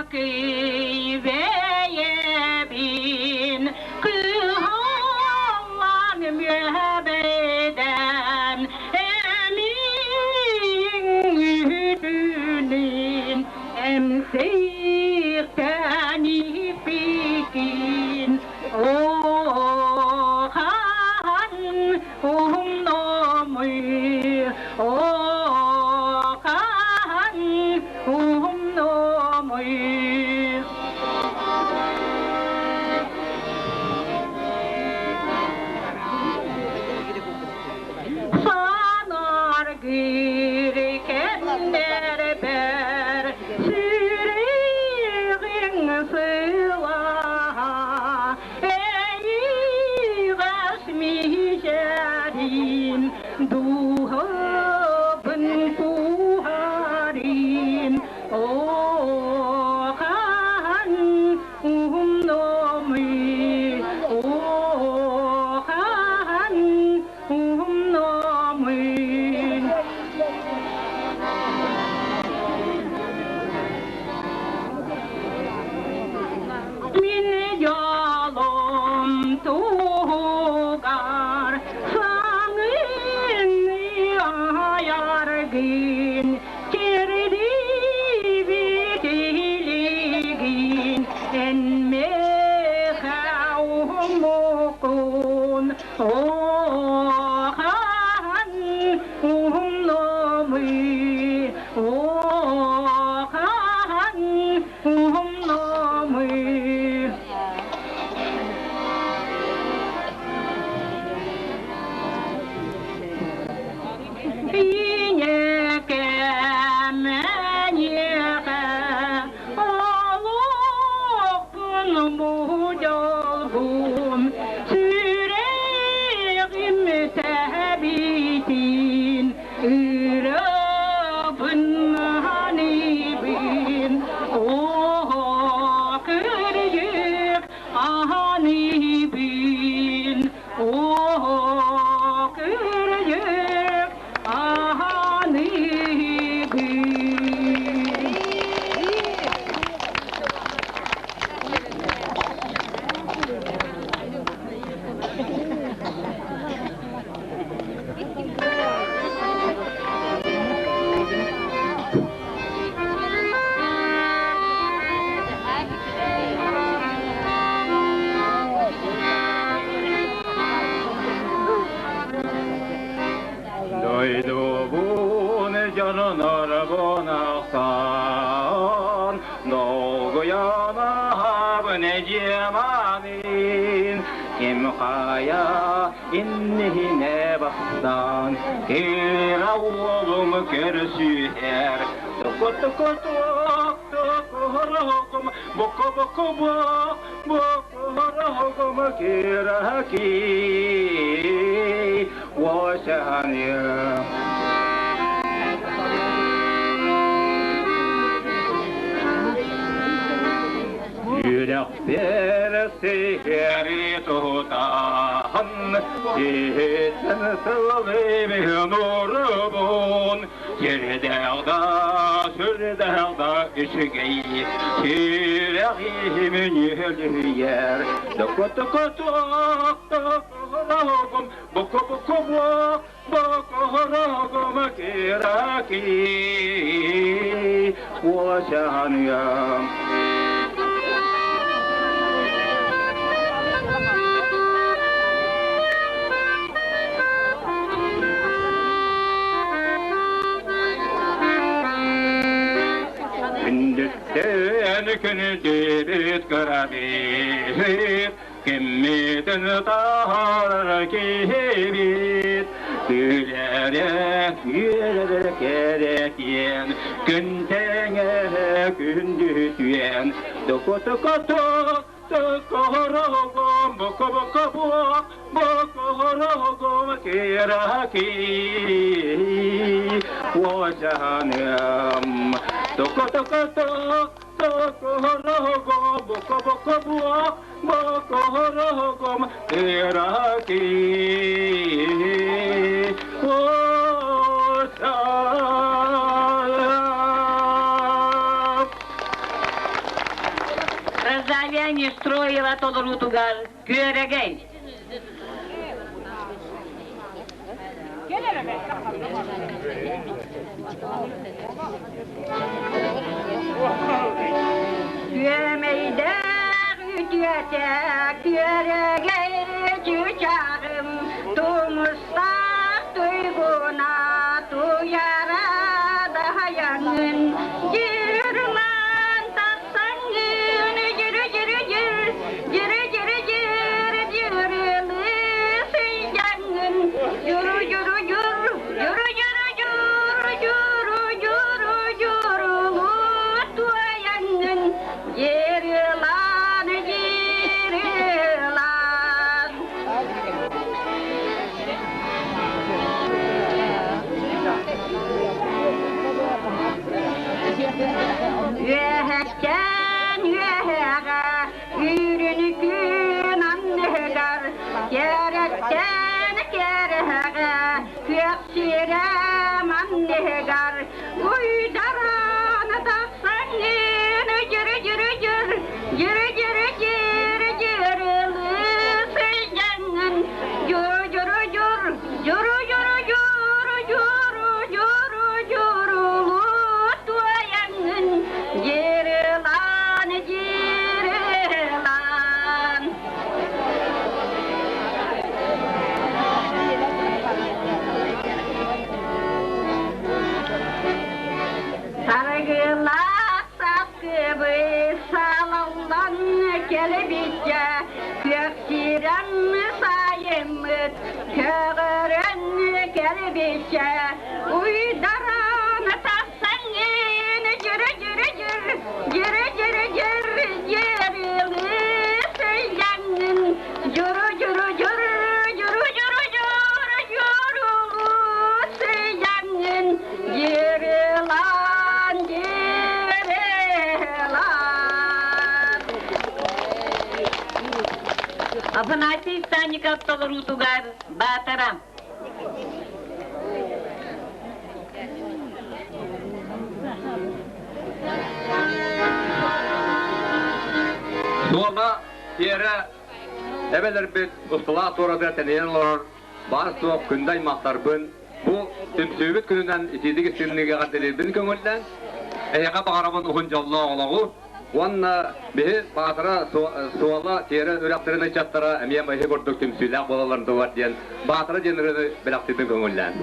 Кыракый бэйэбин кыһаллан мүөбэйдэн эмиин үтүнүн эмсиктэн иппикин. Охан умномы, Охан умномы. Инекэмэниэхэ олохпун дьолбун сүрэҕим тэбиитин ырабын аныбын оо кырдьык аныбын оо кырдьык аныбын. Дойдубун дьонунор бунахтан, долгуйанаһабын дьиэманын, ким хайа инниһине бастан, кыра уолум көрсүһэр, туку-туку-тук, туку-рогум, буку-буку-бук, буку-рогум кираки, 我想你。Үрэхпэр сиһэри тутаһан, иһиттэн сыллыбын урубун, Сирдээх да, сүрдээх да үчүгэй, сүрэҕим нүөлүйэр, Току-току-тук, току-рогум, буку-буку-бук, буку-рогум кираки, 我想你。Күндүттэн күндүбүт кырабит, киммитин таһаарар киһибит, күлэрэ үөрэр кэрэтиэн, күн тэҥэ күндүтүөн, току-току-тук, току-рогум, буку-буку-бук, буку-рогум кираки, 我想念，току-току-тук, току-рогум, буку-буку-бук, буку-рогум кираки, 我想 Розалия Неустроева толоруутугар Күөрэгэй. Күөмэйдээх үтүөтэ күөрэгэй чыычааҕым, тумустаах туйгуна туйара даһайаҥын, дьырылаан тахсаҥҥын дьыры-дьыры-дьыр, дьыры-дьыры-дьыр, дьырылыы сылдьаҥҥын, дьуру-дьуру-дьур, дьуру-дьуру-дьур, дьуру-дьуру-дьурулуу туойаҥҥын, дьырылаан, дьырылаан. Үөһэттэн үөһэҕэ үүрүнү күн анныгар, кэрэттэн кэрэҕэ күөх сирэм анныгар, уйдаран тахсаҥҥын дьыры-дьыры-дьыр, дьыры-дьыры-дьыр, дьырылыы сылдьаҥҥын, дьуру-дьуру-дьур, дьуру-дьуру-дьур, дьуру-дьуру-дьурулуу туойаҥҥын, дьырылаан, дьырылаан. Сирэм сайыммыт көҕөрөн кэлбиччэ уйдаран тахсаҥҥын дьүрү дьүрү дьүр дьүрү дьүрү дьүр дьүрүлүү сыйаҥҥын дьуру дьуру дьур дьуру дьуру дьур дьурулуу сыйаҥҥын дьырылаан дьырылаан. Афанасий Санников толоруутугар Баатара. Суола тиэрэ эбэлэрбит усталаах туората тэнийэн олорор баар-суох күндү аймахтарбын бу түмсүүбүт күнүнэн итиитик истинник эҕэрдэлиирбин көҥүллээн, эһиэхэ баҕарабын уһун дьоллоох олоҕу уонна биһи Баатара суола тиэрэ үрэхтэрин ыччаттара эмиэ эһи курдук түмсүүлээх буолалларын туһугар диэн Баатара диэн ырыаны бэлэхтиирбин көҥүллээн.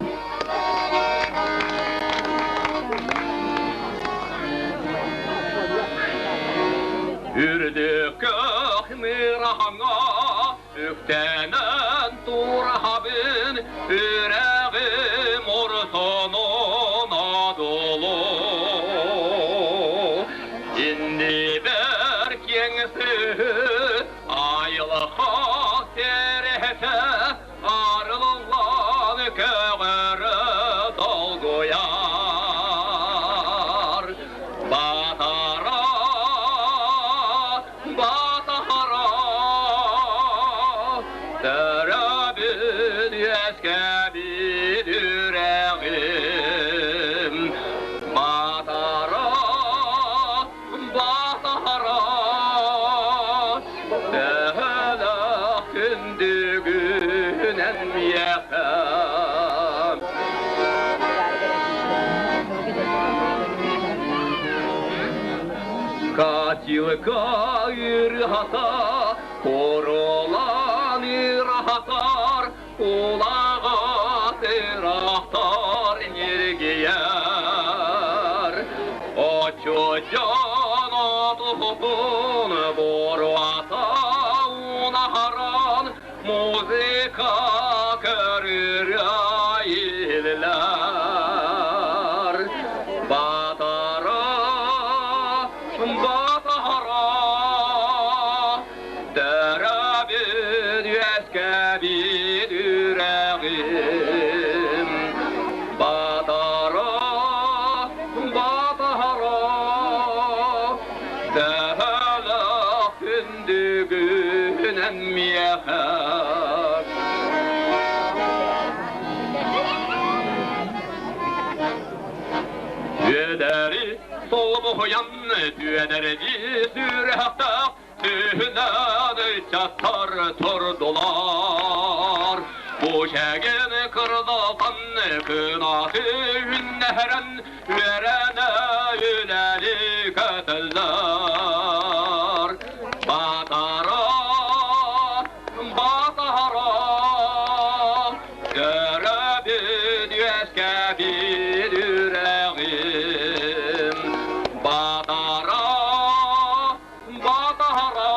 Үрдүккэ мыраһаҥа үктэнэн тураһабын, үрэҕим ортонон одолу. Иннибэр киэҥ сыһыы айылҕа кэрэтэ арыллан көҕөрө долгуйар. Батара, батара, төрөбүт үөскэбит үрэҕим. Батара, Батара, төһөлөөх күндүгүнэн миэхэ. Катилка ырыата, королан ыраатар, улаҕа тыраахтар ньиргийэр. Оччо-дьон отуһутун буруата унаһаран музыка көрүрэ иһиллэр. Батара, батара, төрөбүт үөскэбит үрэҕим. Батара, батара, төһөлөөх күндүгүнэн миэхэ. Үөдэри солбуһуйан түөдэрди сүрэхтээх түһүнэн ыччаттар турдулар. Бу чэгин кырдалхан кынаты үннэһэрэн үөрэнэ үлэли көтөллөр. Батара, батара, Төрөбүт үөскэбит үрэҕим Батара, батара,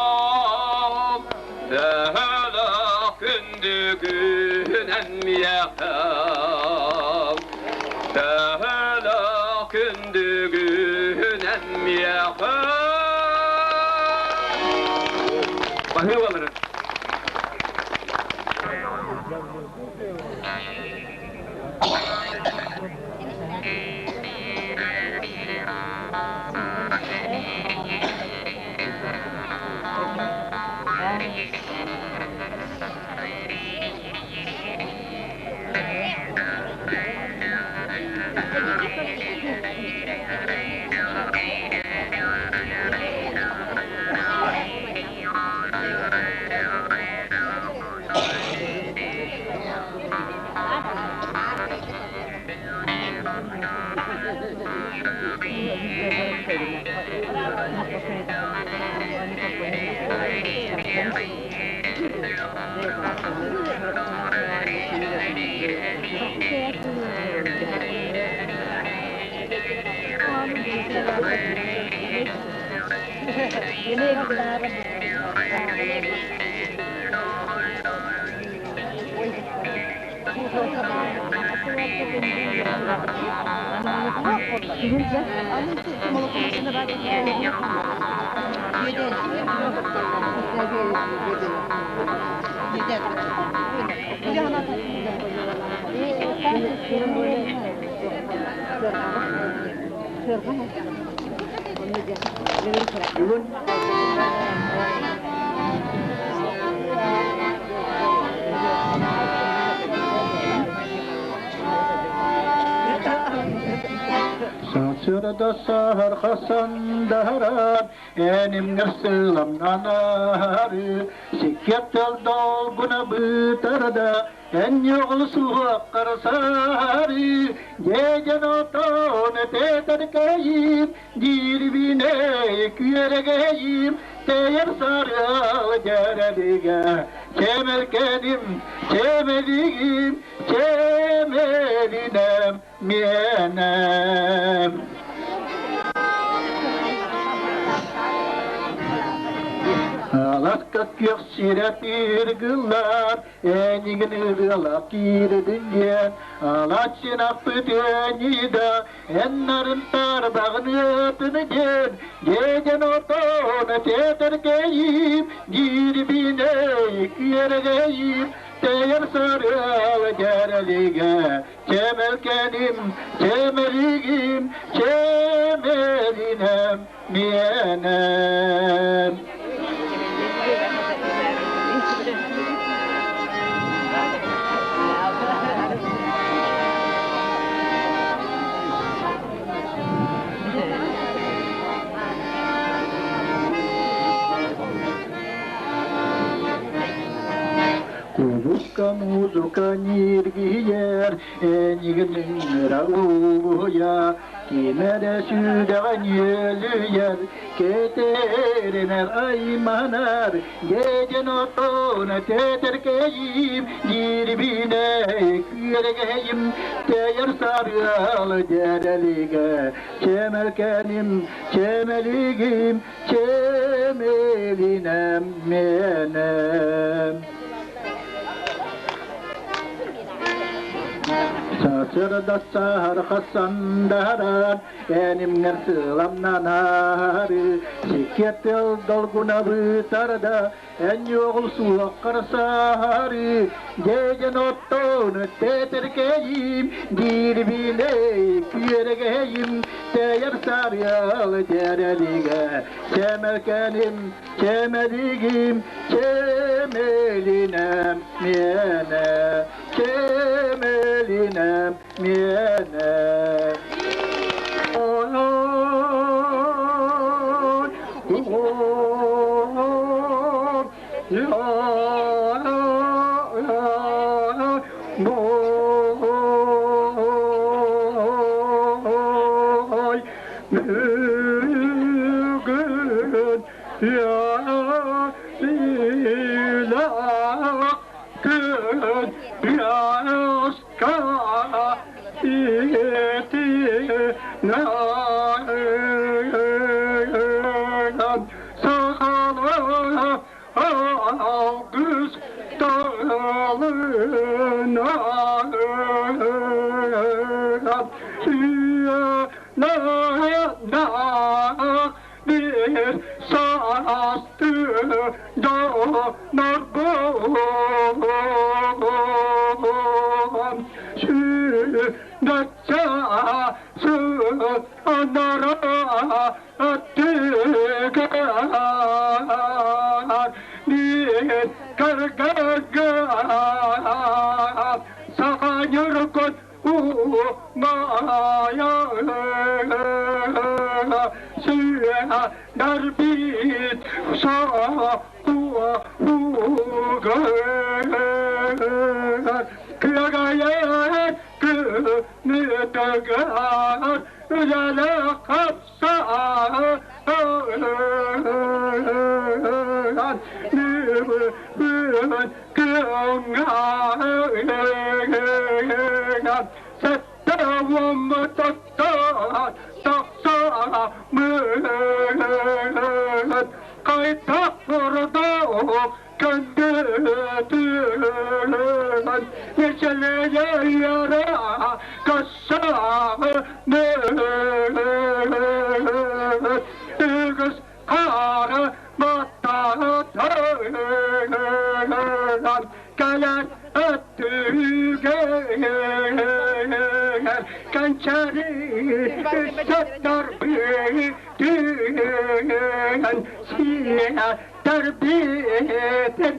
төһөлөөх күндүгүнэн миэхэ, төһөлөөх күндүгүнэн миэхэ. Баһыыбаларын. Бүгүн Сарсыарда саһар хасандарар, энимнэр сыламнанаары, сиккиэттэр долгуна бытарда, эн йоҕул суһуоххар саары, дьэдьэн отон тэтэркэйим, диирбине күөрэгэйим, тэйэр сарыал дьэрэлигэ, чэмэлкэним, чэмэлигим, чэмэлинэм миэнэм. Аласка күөх сирэ тыыргыллар, энигин ырыалаах киирдин диэн, алачин аппыт энида, эн нарын тарбаҕын ыатын диэн, дьэдьэн отон тэтэркэйим, диирбинэй күөрэгэйим, тэйэр сарыал дьэрэлигэ, чэмэлкэним, чэмэлигим, чэмэлинэм миэнэм. Кулукка музыка ньиргийэр, энигин ыҥыра улуйа, ким эрэ сүрэҕин үөлүйэр, кэтэринэр айманар, дьэдьэн отон тэтэркэйим, дьирбинэ күөрэгэйим, тэйэр сарыал дьэрэлигэ, чэмэлкэним, чэмэлигим, чэмэлинэм миэнэм. Сарсыарда саһарха сандаран, энимнэр сыламнанаары, сиккиэтэл долгуна бытарда, эн юоҕул суоххар саһары, дьэдьэн оттон тэтэркэйим, диирбилэй күөрэгэйим, тэйэр сарыал дьэрэлигэ, чэмэлкэним, чэмэлигим, чэмэлинэм миэнэ, чэмэлинэм миэнэ. Ой, Бүгүн күн Сахала алгыс bir sastı donargom Sünnetçe anara tüger bir kargaga саханьыркот умая сүйэ дарбит са кыагайар күнүтөгөр үлэлэ хапса Көндүтүлэн Нечелейere Кассаҕы Үгүс хары баттаатынан Кэлэр өттүгэр Кэнчэри үссөттөр бүтүн Сиэтэр битин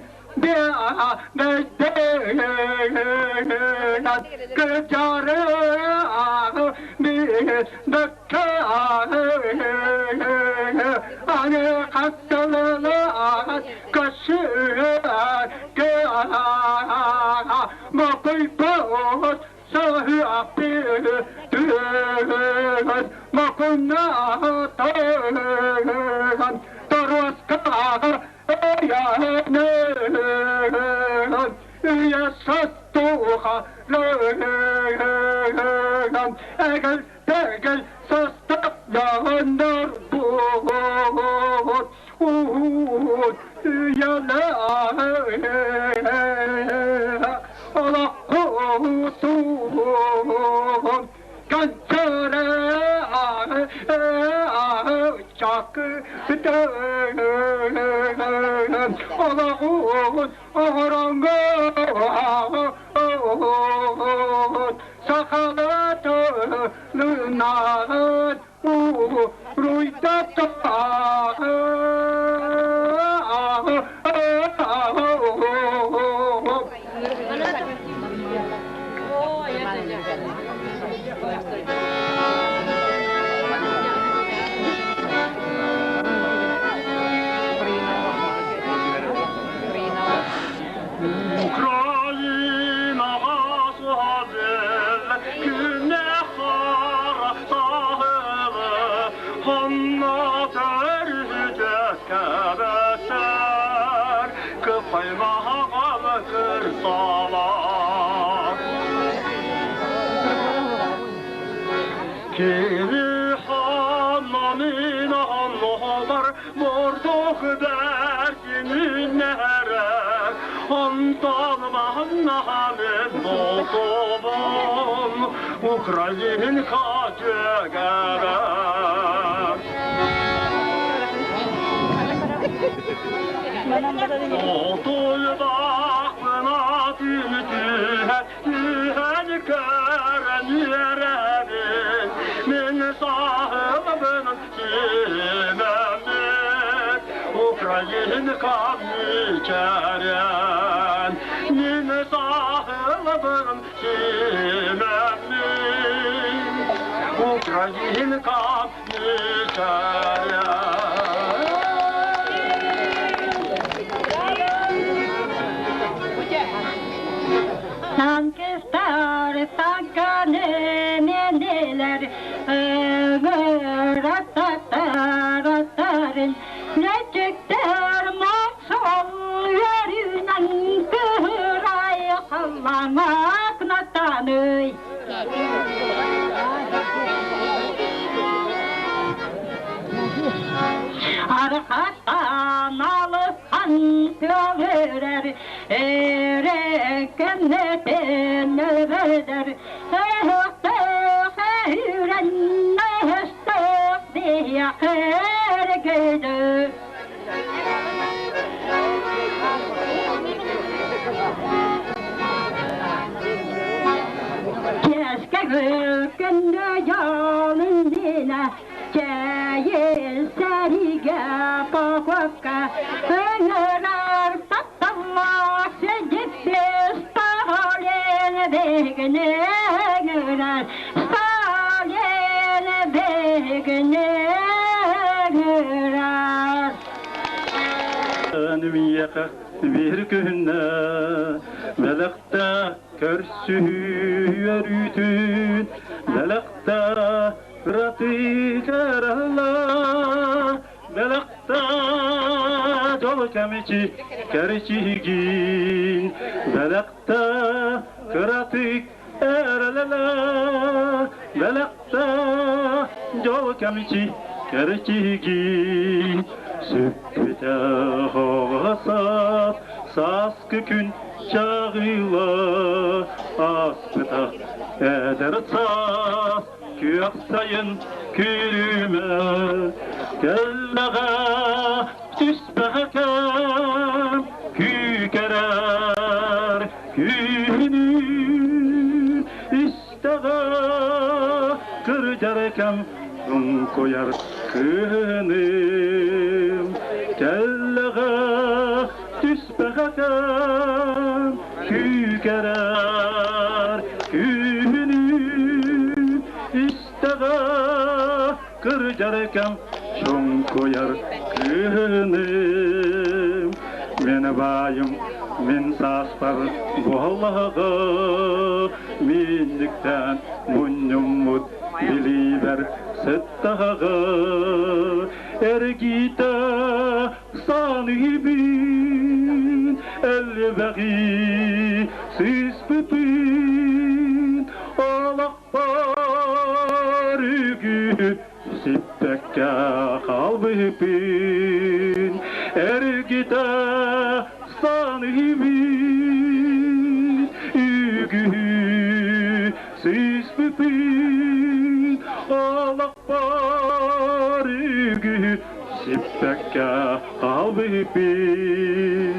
Ukraynağa suhazel Güne hara sahılı Honno törüce kebeser Kıpaymağa kırsalar Kiri hanamın anlar Mordok dersinin nere Ondan mannahanın Moldova'm Ukrayinka cegere Отуйдақпына түнтүһэ, түһэн көрөн үөрэбин, мин саһылбын симэммит, Украинка мичэрэн. Мин саһылбын симэммит, Украинка мичэрэн. Танкистар танканы neneler Öğrettattarın Necikler masal yerinen Kıray kallamak natanı Arkastan alışan töverer, Erekenneten över, Hergede. Keşke gülkünde canın dine, Çeyil serige pakvaka, Öngörer tattallah sedip Stalin begine görer, Stalin begine görer. Bir күнне Белекте көрсүйер үтін, Белекте кыраты керала, Белекте жол кемичи керчигин, Белекте кыраты эрелела, Белекте жол кемичи керчигин, Сүппүтэ хоҕасат, Сааскы күн чаҕыла ааспыта эдэр саас күөх сайын күлүмэ кэллэҕэ түспэҕэ кэм күүкэрэр күһүнү истэҕэ кырдьар кэм Туҥкуйар кыһыным кэллэҕэ түспэҕэ кэм күүкэрэр күһүнү истэҕэ кырдьар кэм чуҥкуйар кыһыным мин баайым мин сааспар буоллаҕа минньиктээн мунньуммут билиибэр сыттаҕа эргитэ саныыбын элбэҕи сыспытын олохпор үгү сиппэккэ хаалбыппын эргитэ саныыбын үгү Сыспытын олохпор үгү сиппэккэ хаалбыппын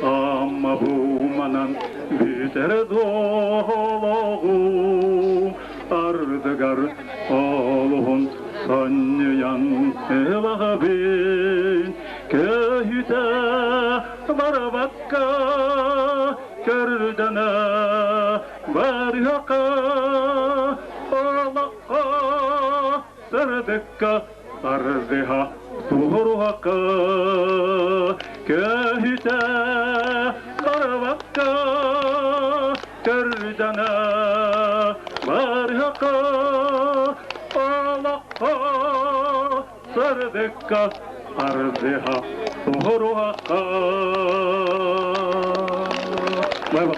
Амма бу манан бүтэр долоҕум ардыгар олуһун сонньуйан ылаҕабын көһүтэ барбакка көрдөнө Барыаха олоххо сырдыкка тардыһа туруһакка көһүтэ барбакка көрдөнө барыаха олоххо сырдыкка тардыһа туруһакка. Bye bye.